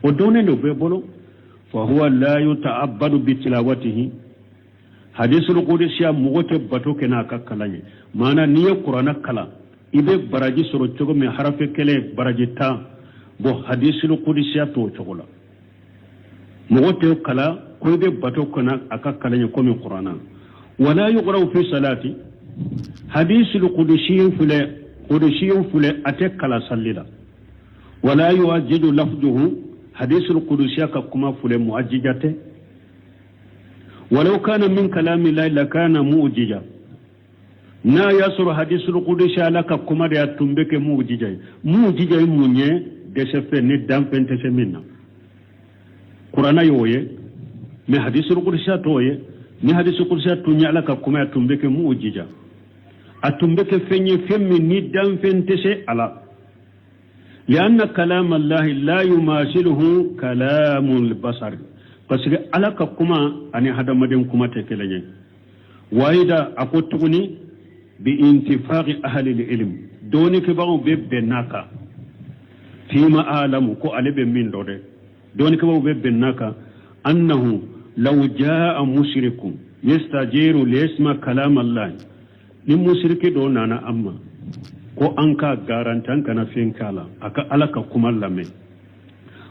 O dɔnnen de bɛɛ bolo. Fa huwa la yuta'abbadu bi tilawatihi. Hadisul qudusiya, mɔgɔ tɛ bato kɛ n'a ka kalan ye. Maana n'i ye kuranna kalan, i bɛ baraji sɔrɔ cogo min, harafe kelen baraji 10, bon, hadisul qudusiya t'o cogo la. Mɔgɔ tɛ kalan ko i bɛ bato kana a ka kalan ye komi kuranna. Wala yuqra'u fi salati. Hadisul qudusi filɛ, qudusi filɛ, a tɛ kalan salli la. Wala yu'ajjiju lafduhu. Hadisul qudusiya ka kuma filɛ, mu'ajjija tɛ. Walau kana min kalami lahi lakana mu'jija. N'a y'a sɔrɔ hadisul qudusi Ala ka kuma de, a tun bɛ kɛ mu'jija ye. Mu'jija ye mun ye? Dɛsɛ fɛn ni danfɛn tɛ se min na. Kuranna y'o ye, mais hadisul qudusiya t'o ye. Ni hadisul qudusiya tun ye Ala ka kuma ye, a tun bɛ kɛ mu'jija, a tun bɛ kɛ fɛn ye, fɛn min ni danfɛn tɛ se a la. Lianna kalam allahi la yumasiluhu kalamul basar. Parce que Ala ka kuma ani hadamaden kuma tɛ kelen ye. Wayida, a ko tuguni, bi intifaqi ahli ilm, dɔɔnikɛbagaw bɛ bɛn n'a kan, fima alamu, ko ale bɛ min dɔn dɛ, dɔɔnikɛbagaw bɛ bɛn n'a kan, annahu law jaa mushrikun yastajiru liyasma kalam Allah, ni musiriki dɔ nana an ma ko an k'a garanti, an kana fɛn k'a la, a ka Ala ka kuma lamɛn,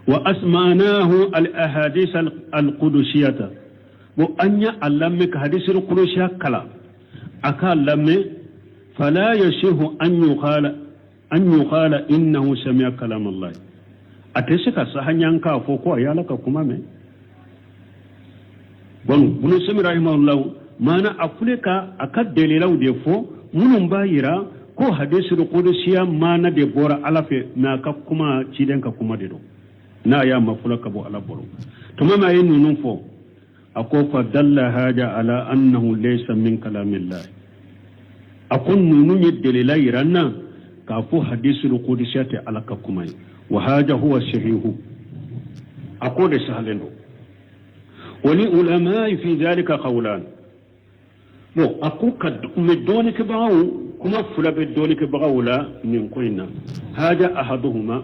wa asma'nahu al ahadith al qudusiyata, bon, an y'a lamɛn ka hadisul qudusiya kalan, a k'a lamɛn, fala yasihu an yuqala innahu sami'a kalam Allah, a tɛ se ka saha ɲan k'a fɔ ko a ye Ala ka kuma mɛn. Bon, Bunu Semi rahimahullahu maana a fule ka a ka dalilaw de fɔ minnu b'a yira ko hadisul qudusiya maana de bɔra Ala fɛ, mais a ka kuma, ciden ka kuma de don, n'a y'a mafula ka bɔ Ala bolo. Tuma min a ye ninnu fɔ, a ko fa dalla haja ala annahu laysa min kalamillah, a ko ninnu ye delila yira n na k'a fɔ hadisul qudusiya tɛ Ala ka kuma ye. Wa haja huwa sahihu, a ko de sahalen don. Wali ulamai fi dhalika qawlan. Bon, a ko ka mɛ dɔɔnikɛbagaw, kuma fila bɛ dɔɔnikɛbagaw la nin ko in na. Haja ahaduhuma,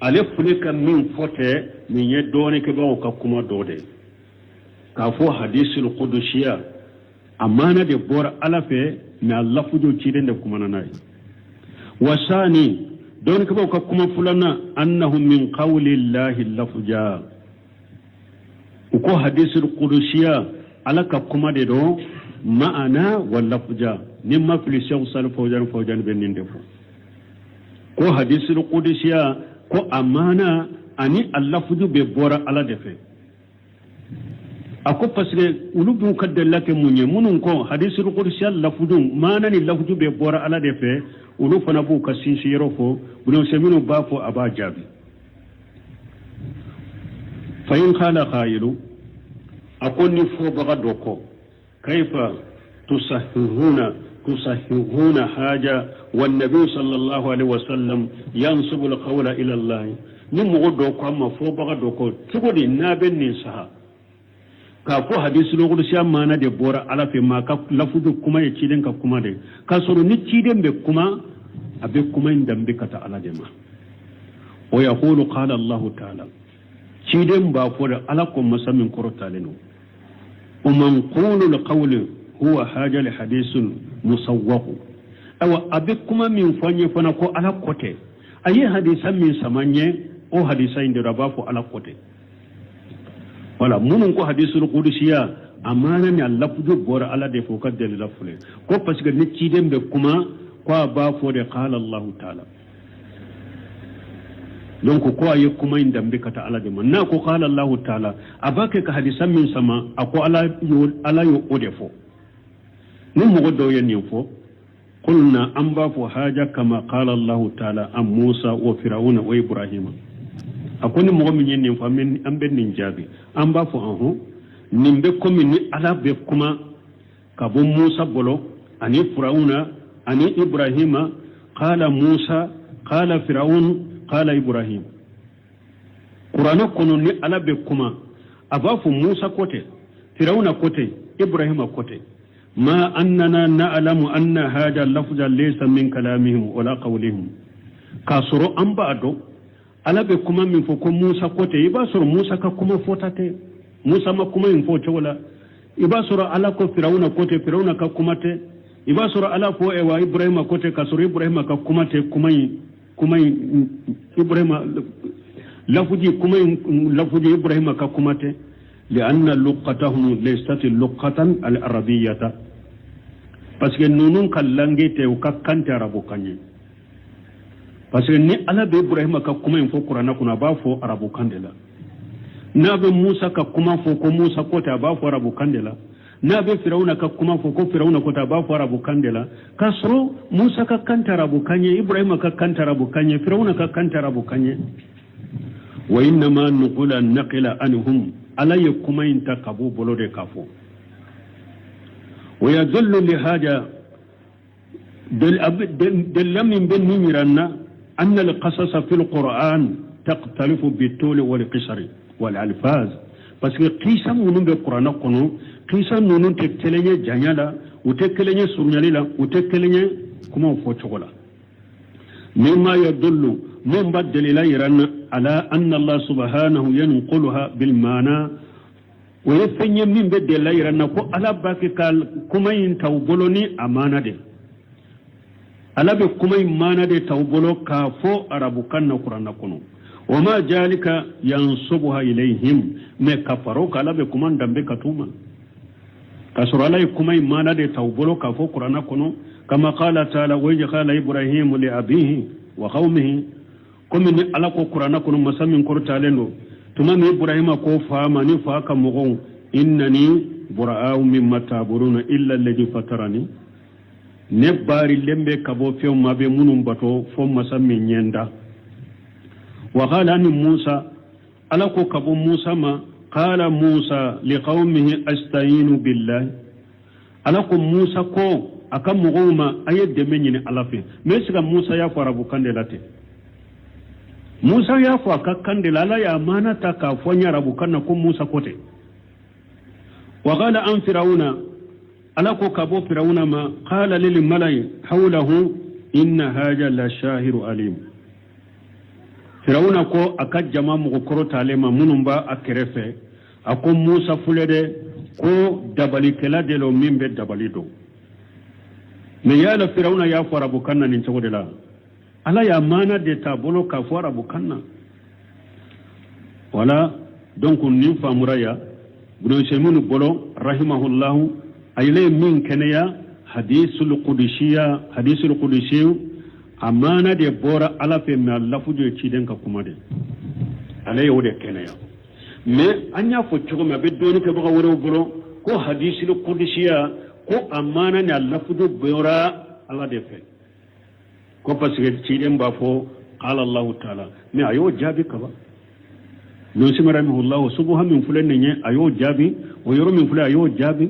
ale fule ka min fɔ tɛ nin ye, dɔɔnikɛbagaw ka kuma dɔ de k'a fɔ hadisul qudusiya a maana de bɔra Ala fɛ, mais a lafujo, ciden de kumana n'a ye. Wasani, dɔɔnikɛbagaw ka kuma filanan, annahu min qawli llahi lafja, u ko hadisul qudusiya Ala ka kuma de don ma'ana wa lafja. Ni ma fili, Sɛku Sali Fawzani Fawzani bɛ nin de fɔ ko hadisul qudusiya ko a maana ani a lafuju bɛ bɔra Ala de fɛ. A ko parce que olu b'u ka dalila kɛ mun ye? Minnu ko hadisul qudusiya lafuju, maana ni lafuju bɛ bɔra Ala de fɛ, olu fana b'u ka sinsin yɔrɔ fɔ. Bulonse minnu b'a fɔ, a b'a jaabi. Fa in qala qailu, a ko ni fɔbaga dɔ ko kaifa tusahihuna haja wa nabi sallallahu alaihi wasallam yansubu alqawla ila Allah, ni mɔgɔ dɔ ko a ma, fɔbaga dɔ ko cogo di n'a bɛ nin saha k'a fɔ hadisul qudusiya maana de bɔra Ala fɛ, maa ka lafuju kuma ye ciden ka kuma de, k'a sɔrɔ ni ciden bɛ kuma, a bɛ kuma in danbe ka taa Ala de ma? Wa yaqulu qala Allahu ta'ala, ciden b'a fɔ de Ala ko masa min kɔrɔtalen don, wa manqulu alqawli huwa haja li hadisul musawwaq, awa a bɛ kuma min fɔ an ye fana ko Ala ko tɛ, a ye hadisa min sama n ye, o hadisa in de don, a b'a fɔ Ala ko tɛ. Wala minnu ko hadisul qudusiya a maana ni a lafujo bɔra Ala de fɛ, o ka dalila filɛ ko parce que ni ciden bɛ kuma, ko a b'a fɔ de qala Allahu ta'ala, donc ko a ye kuma in danbe ka taa Ala de ma. N'a ko qala Allahu ta'ala, a b'a kɛ ka hadisa min sama, a ko Ala y'o, Ala y'o o de fɔ. Ni mɔgɔ dɔw ye nin fɔ, qulna, an b'a fɔ haja kama qala Allahu ta'ala an Musa wa Fir'auna wa Ibrahima. A ko ni mɔgɔ min ye nin fɔ, an bɛ nin jaabi, an b'a fɔ ɔhɔn, nin bɛ komi ni Ala bɛ kuma ka bɔ Musa bolo ani Firawuna ani Ibrahima, qala Musa, qala Firaun, qala Ibrahim. Kuranɛ kɔnɔ, ni Ala bɛ kuma, a b'a fɔ Musa ko tɛ, Firawuna ko tɛ, Ibrahima ko tɛ, ma annana na'lamu anna hada lafza laysa min kalamihim wala qawlihim, k'a sɔrɔ an b'a dɔn Ala bɛ kuma min fɔ ko Musa ko tɛ, i b'a sɔrɔ Musa ka kuma fɔta tɛ, Musa ma kuma in fɔ o cogo la. I b'a sɔrɔ Ala ko Firawuna ko tɛ, Firawuna ka kuma tɛ. I b'a sɔrɔ Ala fɔ ɛwa Ibrahima ko tɛ, k'a sɔrɔ Ibrahima ka kuma tɛ. Kuma in Ibrahima lafuji, kuma in lafuji, Ibrahima ka kuma tɛ, lianna luqatahum laysat luqatan al-arabiyyata, parce que ninnu ka langue tɛ, u ka kan tɛ arabu kan ye. Parce que ni Ala bɛ Ibrahima ka kuma in fɔ kuranɛ kɔnɔ, a b'a fɔ arabu kan de la. N'a bɛ Musa ka kuma fɔ ko Musa ko tɛ, a b'a fɔ arabu kan de la. N'a bɛ Firawuna ka kuma fɔ ko Firawuna ko tɛ, a b'a fɔ arabu kan de la, k'a sɔrɔ Musa ka kan tɛ arabu kan ye, Ibrahima ka kan tɛ arabu kan ye, Firawuna ka kan tɛ arabu kan ye. Wa innama nuqula naqila anhum, Ala ye kuma in ta ka b'u bolo de k'a fɔ. Wa yadullu li haja, delila min bɛ nin yira n na, anna alqasasa fi alquran taqtalifu bituli walqisari walalfaz. Parce que kisa minnu bɛ kuranɛ kɔnɔ, kisa ninnu tɛ kelen ye janya la, u tɛ kelen ye surunyali la, u tɛ kelen ye kumaw fɔ cogo la. Mimma yadullu, mun b'a delila yira na, ala anna Allah subhanahu yanquluha bil maana, o ye fɛn ye min bɛ delila yira na ko Ala b'a kɛ ka kuma in ta u bolo ni a maana de. Ala bɛ kuma in maana de ta u bolo k'a fɔ arabukan na kuranɛ kɔnɔ. Wa ma jalika yansubuha ilayhim, mais ka fara o kan, Ala bɛ kuma danbe ka t'u ma k'a sɔrɔ Ala ye kuma in maana de ta u bolo k'a fɔ kuranɛ kɔnɔ. Kama qala taala wa iz qala Ibrahimu li abihi wa qawmihi, komi ni Ala ko kuranɛ kɔnɔ, masa min kɔrɔtalen don, tuma min Ibrahima ko fa ma ni fa ka mɔgɔw: innani bura'u mimma ta'buduna illa alladhi fatarani, ne baarilen bɛ ka bɔ fɛnw ma bɛ minnu bato, fo masa min ye n da. Wa qala ni Musa, Ala ko ka bɔ Musa ma: qala Musa liqaumihi asta'inu billahi. Ala ko Musa ko a ka mɔgɔw ma: a ye dɛmɛ ɲini Ala fɛ. Mais est ce que Musa y'a fɔ arabukan de la ten? Musa y'a fɔ a ka kan de la, Ala y'a maana ta k'a fɔ n ye arabukan na ko Musa ko ten. Wa qala an Firawuna, Ala ko ka bɔ Firawuna ma: qala lil malai hawlahu inna haja la shahiru alim. Firawuna ko a ka jama mɔgɔ kɔrɔtalen ma minnu b'a a kɛrɛfɛ, a ko Musa filɛ dɛ, ko dabalikɛla de lo min bɛ dabali dɔn. Mais yala Firawuna y'a fɔ arabukan na nin cogo de la? Ala y'a maana de t'a bolo k'a fɔ arabukan na. Voilà, donc nin faamura ya Ibn Usaymin bolo rahimahullahu, a yɛrɛ ye min kɛnɛya, hadisul qudsiya, hadisul qudsi a maana de bɔra Ala fɛ, mais a lafuju ye ciden ka kuma de, ale y'o de kɛnɛya. Mais an y'a fɔ cogo min, a bɛ dɔɔni kɛbaga wɛrɛw bolo ko hadisul qudsiya, ko a maana ni a lafuju bɔra Ala de fɛ, ko parce que ciden b'a fɔ qala Allahu taala. Mais a y'o jaabi kaban. Ibn Usaymin rahimahullahu, subuha min filɛ nin ye, a y'o jaabi. O yɔrɔ min filɛ, a y'o jaabi.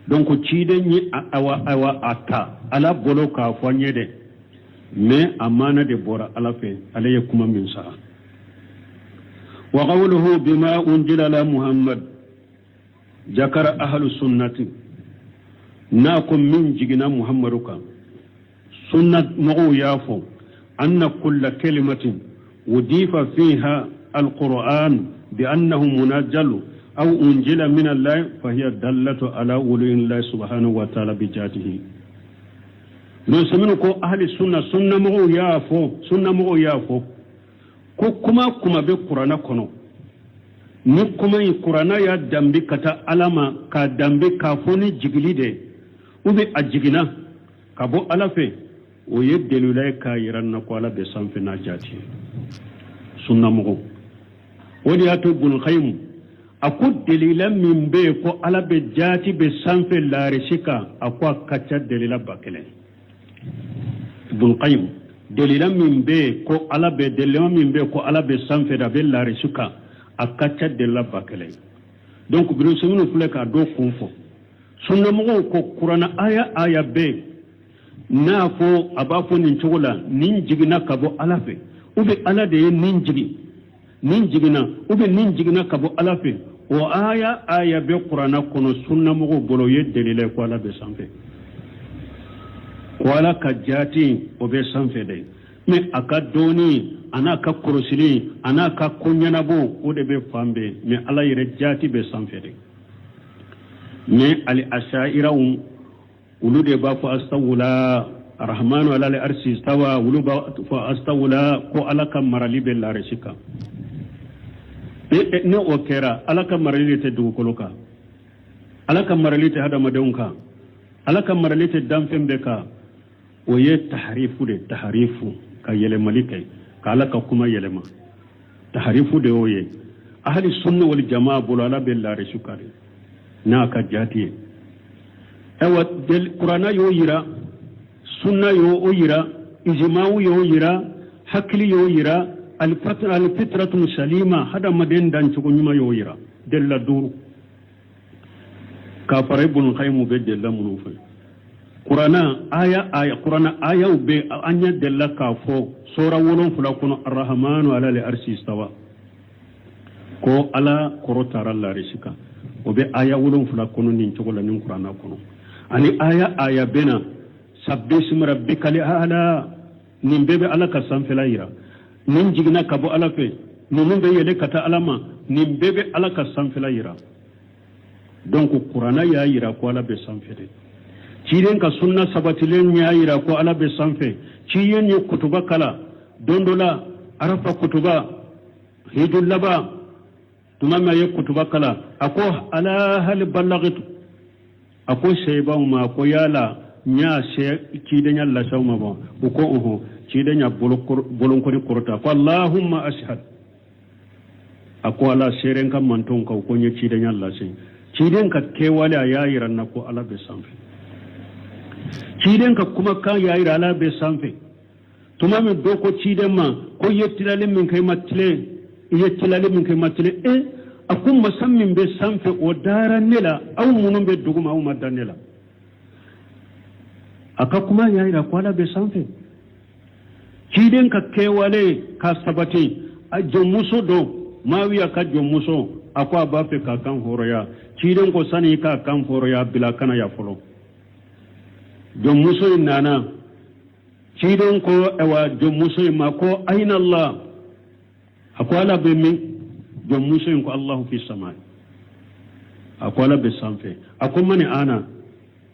Donc ciden ye awa awa a ta Ala bolo k'a fɔ an ye dɛ, mais a maana de bɔra Ala fɛ, ale ye kuma min sara. Wa qawluhu bima unzila ala Muhammad, jakara ahlu sunnati, n'a ko min jiginna Muhammadu kan, sunna mɔgɔw y'a fɔ: anna kulla kalimatin udifa fiha alquran bi annahu munajjalu aw unjila min Allah fa hiya dallatu ala uluwillahi subhanahu wa ta'ala bi jatihi. Donc sɛminu ko ahli sunna, sunna mɔgɔw y'a fɔ, sunna mɔgɔw y'a fɔ ko kuma kuma bɛ kuranɛ kɔnɔ, ni kuma in kuranɛ y'a danbe ka taa Ala ma, k'a danbe k'a fɔ ni jigili de ou bien a jiginna ka bɔ Ala fɛ, o ye delila ye k'a yira na ko Ala bɛ sanfɛ n'a jati ye. Sunna mɔgɔw, o de y'a to Ibn Qayyim a ko delila min bɛ yen ko Ala bɛ jati bɛ sanfɛ laarisi kan, a ko a ka ca delila 1000. Ibn Qayyim, delila min bɛ yen ko Ala bɛ, delila min bɛ yen ko Ala bɛ sanfɛ, a bɛ laarisi kan, a ka ca delila 1000. Donc Ibn Usaymin filɛ k'a dɔw kun fɔ. Sunnamɔgɔw ko kuranna aya aya bɛ yen n'a fɔ a b'a fɔ nin cogo la, nin jiginna ka bɔ Ala fɛ, ou bien Ala de ye nin jigin, nin jiginna, ou bien nin jiginna ka bɔ Ala fɛ, o aya aya bɛ kuranna kɔnɔ, sunnamɔgɔw bolo, o ye delila ye ko Ala bɛ sanfɛ, ko Ala ka jaati o bɛ sanfɛ dɛ, mais a ka dɔɔni a n'a ka kɔlɔsili a n'a ka ko ɲɛnabɔ, o de bɛ fan bɛɛ, mais Ala yɛrɛ jaati bɛ sanfɛ dɛ. Mais ali ashairaw, olu de b'a fɔ astawula arrahmanu ala arsi istawa, olu b'a fɔ astawula ko Ala ka marali bɛ laarisi kan. Ni o kɛra, Ala ka marali de tɛ dugukolo kan, Ala ka marali tɛ hadamadenw kan, Ala ka marali tɛ danfɛn bɛɛ kan. O ye taharifu de, taharifu ka yɛlɛmali kɛ, ka Ala ka kuma yɛlɛma, taharifu de y'o ye. Ahli sunna wal jamaa bolo, Ala bɛ laarisi kan de n'a ka jaati ye. Ayiwa, kuranna y'o yira, sunna y'o o yira, ijimaw y'o yira, hakili y'o yira, alfitratu salima, hadamaden dancogo ɲuman y'o yira. Delila duuru k'a fara Ibn Qayyim bɛ delila minnu fɛ, kuranna aya aya, kuranna ayaw bɛ an ɲɛ delila k'a fɔ sura 7 kɔnɔ, arrahmanu ala al arsi istawa. Ko Ala kɔrɔtara larisi kan, o bɛ aya 7 kɔnɔ nin cogo la nin kuranna kɔnɔ. Ani aya bɛ na sabbisma rabbikal a'la, nin bɛɛ bɛ Ala ka sanfɛla yira. Nin jiginna ka bɔ Ala fɛ, ninnu bɛ yɛlɛ ka taa Ala ma, nin bɛɛ bɛ Ala ka sanfɛla yira. Donc kuranna y'a yira ko Ala bɛ sanfɛ de. Ciden ka sunna sabatilen y'a yira ko Ala bɛ sanfɛ. Ciden ye kutuba kalan don dɔ la, Arafa kutuba, hiju laban, tuma min a ye kutuba kalan, a ko ala hali balagitu, a ko seyibaw ma ko yala n y'a se cidenya lase aw ma wa? U ko ɔhɔn. Ciden y'a bolonkɔni kɔrɔta ko allahumma ashhad, a ko Ala seere n ka mantonw kan ko n ye cidenya lase. Ciden ka kɛwale a y'a yira n na ko Ala bɛ sanfɛ. Ciden ka kumakan y'a yira Ala bɛ sanfɛ. Tuma min dɔ ko ciden ma ko i ye tilali min kɛ i ma tilen, i ye tilali min kɛ i ma tilen, e a ko masa min bɛ sanfɛ o dara ne la, aw minnu bɛ duguma aw ma da ne la. A ka kuma y'a yira ko Ala bɛ sanfɛ. Ciden ka kɛwale ka sabati, a jɔnmuso dɔ, Maawiya ka jɔnmuso, a ko a b'a fɛ k'a kan hɔrɔnya. Ciden ko sani i k'a kan hɔrɔnya, bila ka na yan fɔlɔ. Jɔnmuso in nana, ciden ko ayiwa jɔnmuso in ma ko ayina Allah, a ko Ala bɛ min? Jɔnmuso in ko Allahu fi sama, a ko Ala bɛ sanfɛ. A ko mani ana,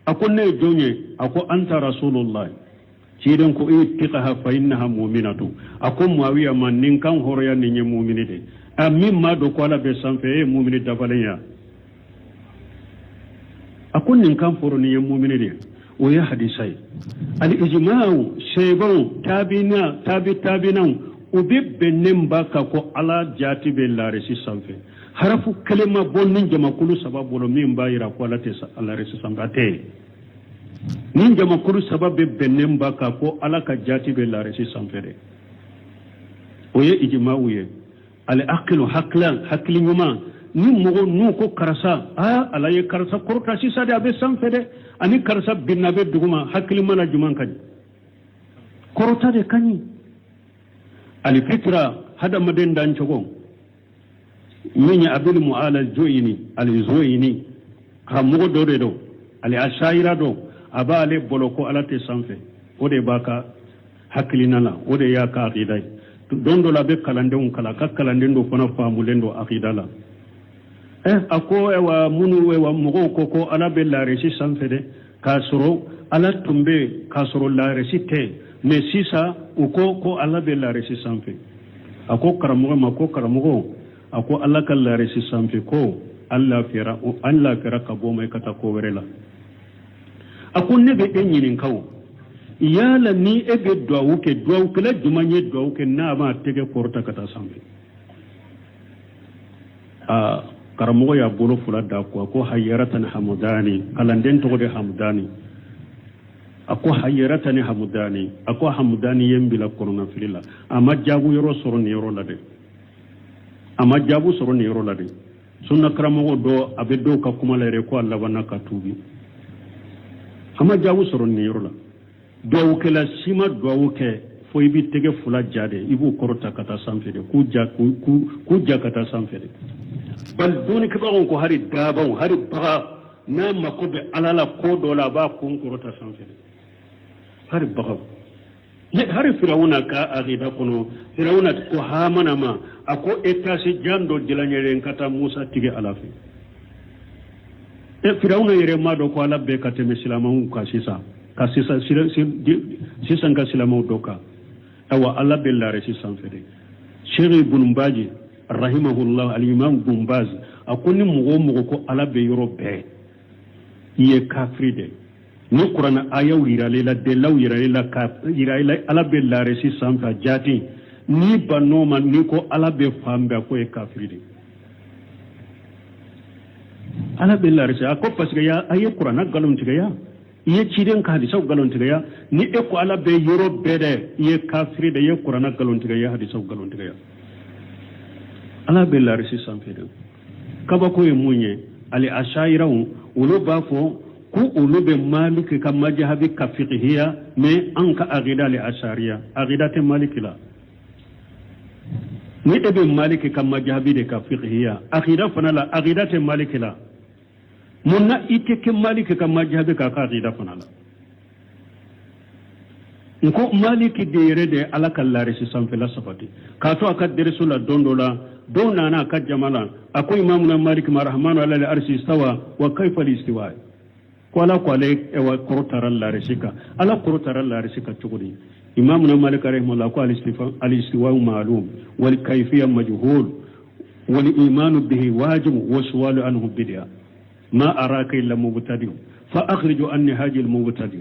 a ko ne ye jɔn ye? A ko anta rasulullah. Ciden ko itiqaha fa innaha mu'minatu, a ko Muawiya ma nin kan hɔrɔnya nin ye mumini de. A min m'a dɔn ko Ala bɛ sanfɛ, e ye mumini dafalen ya. A ko nin kan fɔrɔ nin ye mumini de ye. O ye hadisa ye. Al ijma'u, seebaw, tabiina, tabi tabiinaw, u bɛ bɛnnen ba kan ko Ala jaati bɛ larisi sanfɛ. Harafu kelen ma bɔ ni jamakulu saba bolo min b'a yira ko Ala tɛ larisi sanfɛ, a tɛ yen. Ni jamakulu saba bɛ bɛnnen ba kan ko Ala ka jaati bɛ larisi sanfɛ dɛ, o ye ijma'u ye. Al aqilu, hakilan, hakili ɲuman, ni mɔgɔ n'u ko karisa, aa Ala ye karisa kɔrɔta sisan dɛ, a bɛ sanfɛ dɛ, ani karisa binna a bɛ duguma, hakili mana jumɛn ka ɲi? Kɔrɔta de ka ɲi. Alifitira, hadamaden dancogo min ye Abil Mu'ala Joyini, Alizoyini, karamɔgɔ dɔ de don, ale asayira don, a b'ale bolo ko Ala tɛ sanfɛ, o de b'a ka hakilina la, o de y'a ka akida ye. Don dɔ la a bɛ kalandenw kalan, a ka kalanden dɔ fana faamulen don akida la. A ko ayiwa minnu ayiwa mɔgɔw ko ko Ala bɛ larisi sanfɛ dɛ, k'a sɔrɔ Ala tun bɛ yen k'a sɔrɔ larisi tɛ, mais sisan u ko ko Ala bɛ larisi sanfɛ. A ko karamɔgɔ ma ko karamɔgɔ, a ko Ala ka larisi sanfɛ ko an lafiyara, an lafiyara ka bɔ ma i ka taa ko wɛrɛ la. A ko ne bɛ e ɲininka o, yala ni e bɛ duwawu kɛ, duwawukɛla jumɛn ye duwawu kɛ n'a m'a tɛgɛ kɔrɔta ka taa sanfɛ? Aa karamɔgɔ y'a bolo fila da ko, a ko hayaratani hamudani, kalanden tɔgɔ de hamudani. A ko hayaratani hamudani, a ko hamudani ye n bila kɔnɔnafili la. A ma jaabu yɔrɔ sɔrɔ nin yɔrɔ la dɛ, a ma jaabu sɔrɔ nin yɔrɔ la dɛ. Sunna karamɔgɔ dɔ, a bɛ dɔw ka kuma la yɛrɛ ko a labanna ka tuubi. A ma jaabu sɔrɔ nin yɔrɔ la. Duwawukɛla si ma duwawu kɛ fo i b'i tɛgɛ fila ja de, i b'u kɔrɔta ka taa sanfɛ de, k'u ja, k'u ja ka taa sanfɛ de. Bali dɔnnikɛbagaw ko hali daabaw, hali bagan n'a mako bɛ Ala la ko dɔ la, a b'a kun kɔrɔta sanfɛ de, hali baganw. Hari Firawuna ka akida kɔnɔ, Firawuna ko Hamana ma, a ko étage jan dɔ dilan yɛrɛ ka taa Musa tigɛ Ala fɛ. Firawuna yɛrɛ m'a dɔn ko Ala bɛ ka tɛmɛ silamɛw kan sisan, ka sisan sisan ka silamɛw dɔ kan. Awa Ala bɛ larisi sanfɛ de. Sheikh Ibn Baz rahimahullah, al-Imam Ibn Baz, a ko ni mɔgɔ o mɔgɔ ko Ala bɛ yɔrɔ bɛɛ, i ye kafiri de. Ni kuranɛ ayaw yiralen la, dalilaw yiralen la, ka yira la Ala bɛ larisi sanfɛ jaati, n'i bann'o ma, n'i ko Ala bɛ fan bɛɛ, k'o ye kafiri de. Ala bɛ larisi, a ko parce que ya a ye kuranɛ nkalon tigɛ ya, i ye ciden ka hadisaw nkalon tigɛ ya. Ni e ko Ala bɛ yɔrɔ bɛɛ dɛ, i ye kafiri de, i ye kuranɛ nkalon tigɛ, i ye hadisaw nkalon tigɛ ya. Ala bɛ larisi sanfɛ de. Kabako ye mun ye? Ali asayiraw olu b'a fɔ ko olu bɛ Maliki ka majahabi ka fikihiya, mais an ka akida ali asariya, akida tɛ Maliki la. Ni e bɛ Maliki ka majahabi de kan fikihiya, akida fana la, akida tɛ Maliki la. Mun na i tɛ kɛ Maliki ka majahabi kan a ka akida fana la? N ko Maliki de yɛrɛ de ye Ala ka laarisi sanfɛla sabati k'a to a ka dɛrɛso la. Don dɔ la, dɔw nana a ka jama la, a ko imamuna Maliki ma, rahmanu alal arsi istawa wa kayfa istiwa? Ko Ala ko ale kɔrɔtara laarisi kan. Ala kɔrɔtara laarisi kan cogo di? Imamuna Malik rahimahullah ko alistiwa ma'lum wal kayfiya majhul wal imanu bihi wajib wa suwalu anhu bid'a ma araka illa mubtadi fa akhriju anni hadhihi al mubtadi.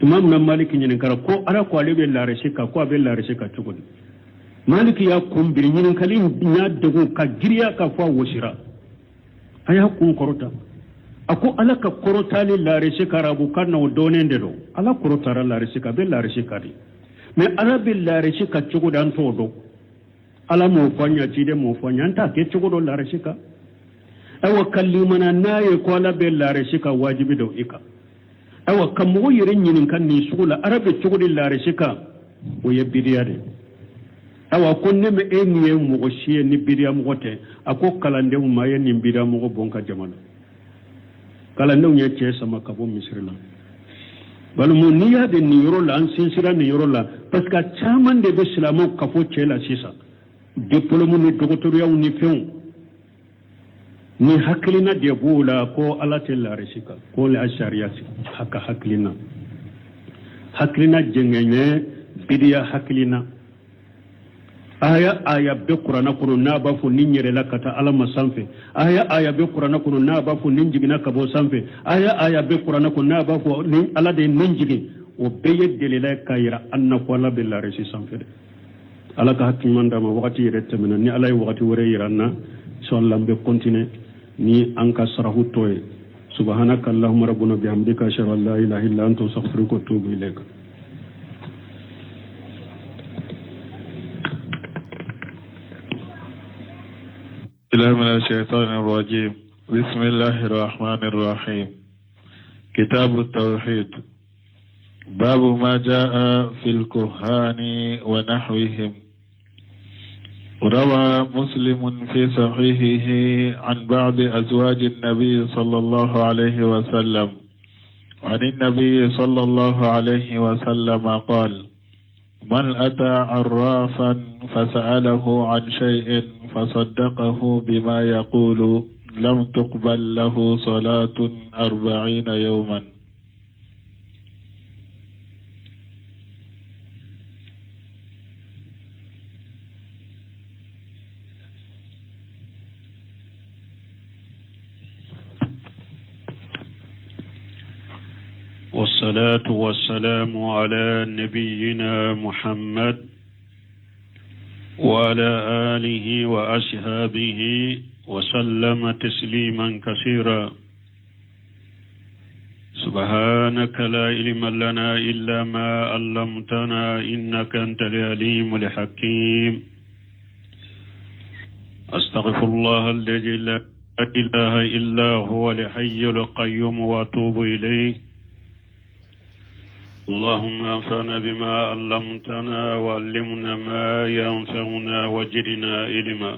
Imamuna Malik ɲininkara ko Ala ko ale bɛ laarisi kan, ko a bɛ laarisi kan cogo di? Malik y'a kun biri, ɲininkali y'a degun ka giriya ka fɔ a wɔsira. A y'a kun kɔrɔta, a ko Ala ka kɔrɔtali laarisi kan, arabukan na, o dɔnnen de don. Ala kɔrɔtara laarisi kan, a bɛ laarisi kan de. Mais Ala bɛ laarisi kan cogo di, an t'o dɔn. Ala m'o fɔ an ɲɛ, ciden m'o fɔ an ɲɛ, an t'a kɛ cogo dɔn laarisi kan. Ayiwa, ka limana n'a ye ko Ala bɛ laarisi kan, wajibi don i kan. Ayiwa, ka mɔgɔ yɛrɛ ɲininka nin sugu la, Ala bɛ cogo di laarisi kan, o ye bidiya de ye. Ayiwa, ko ne ma e nin ye mɔgɔ si ye ni bidiya mɔgɔ tɛ. A ko kalandenw ma, a ye nin bidiya mɔgɔ bɔ n ka jama la. Kalandenw ye cɛ sama ka bɔ misiri la. Balimaw, n'i y'a de nin yɔrɔ la, an sinsira nin yɔrɔ la, parce que a caman de bɛ silamɛw kafo cɛ la sisan, diplôme ni dɔgɔtɔrɔyaw ni fɛnw ni hakilina de b'o la ko Ala tɛ laarisi kan, ko la sariya ka hakilina, hakilina jɛngɛɲɛ, bidiya hakilina. Aya aya bɛ kuranɛ kɔnɔ n'a b'a fɔ ni yɛlɛla ka taa Ala ma sanfɛ. Aya aya bɛ kuranɛ kɔnɔ n'a b'a fɔ nin jiginna ka bɔ sanfɛ. Aya aya bɛ kuranɛ kɔnɔ n'a b'a fɔ ni Ala de ye nin jigin. O bɛɛ ye delila ye k'a yira an na ko Ala bɛ laarisi sanfɛ dɛ. Ala ka hakili ɲuman d'an ma. Wagati yɛrɛ tɛmɛna. Ni Ala ye wagati wɛrɛ yira an na, inshallah, an bɛ continuer ni an ka sarahu tɔ ye. Subhanaka allahumma rabbuna bihamdika, ashhadu an la ilaha illa anta, astaghfiruka wa atubu ilayk. بالله من الشيطان الرجيم، بسم الله الرحمن الرحيم. كتاب التوحيد، باب ما جاء في الكهان ونحوهم. روى مسلم في صحيحه عن بعض أزواج النبي صلى الله عليه وسلم عن النبي صلى الله عليه وسلم قال: من أتى عرافا فسأله عن شيء فصدقه بما يقول لم تقبل له صلاة 40 يوما. والصلاة والسلام على نبينا محمد وعلى آله وأصحابه وسلم تسليما كثيرا. سبحانك لا علم لنا إلا ما علمتنا إنك أنت العليم الحكيم. أستغفر الله الذي لا إله إلا هو الحي القيوم وأتوب إليه. اللهم انفعنا بما علمتنا وعلمنا ما ينفعنا وزدنا علما.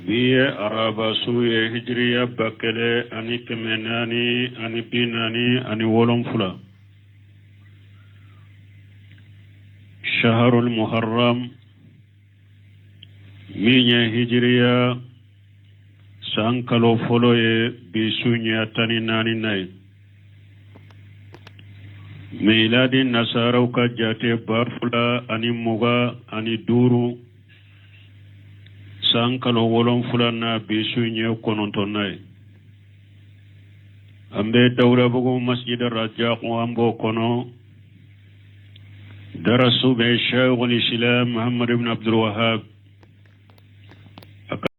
Bi ye araba su ye, hijiriya 1447, shaharul muharram, min ye hijiriya san kalo fɔlɔ ye. Bi su ɲɛ 14 na ye. Miladi nasaraw ka jate, 2025, san kalo 7 na, bi su ɲɛ 9nan ye. An bɛ Dawudabugu masjid Rajak, an b'o kɔnɔ. Darasu bɛ Sheikhul Islam Muhammad ibn Abdul Wahab.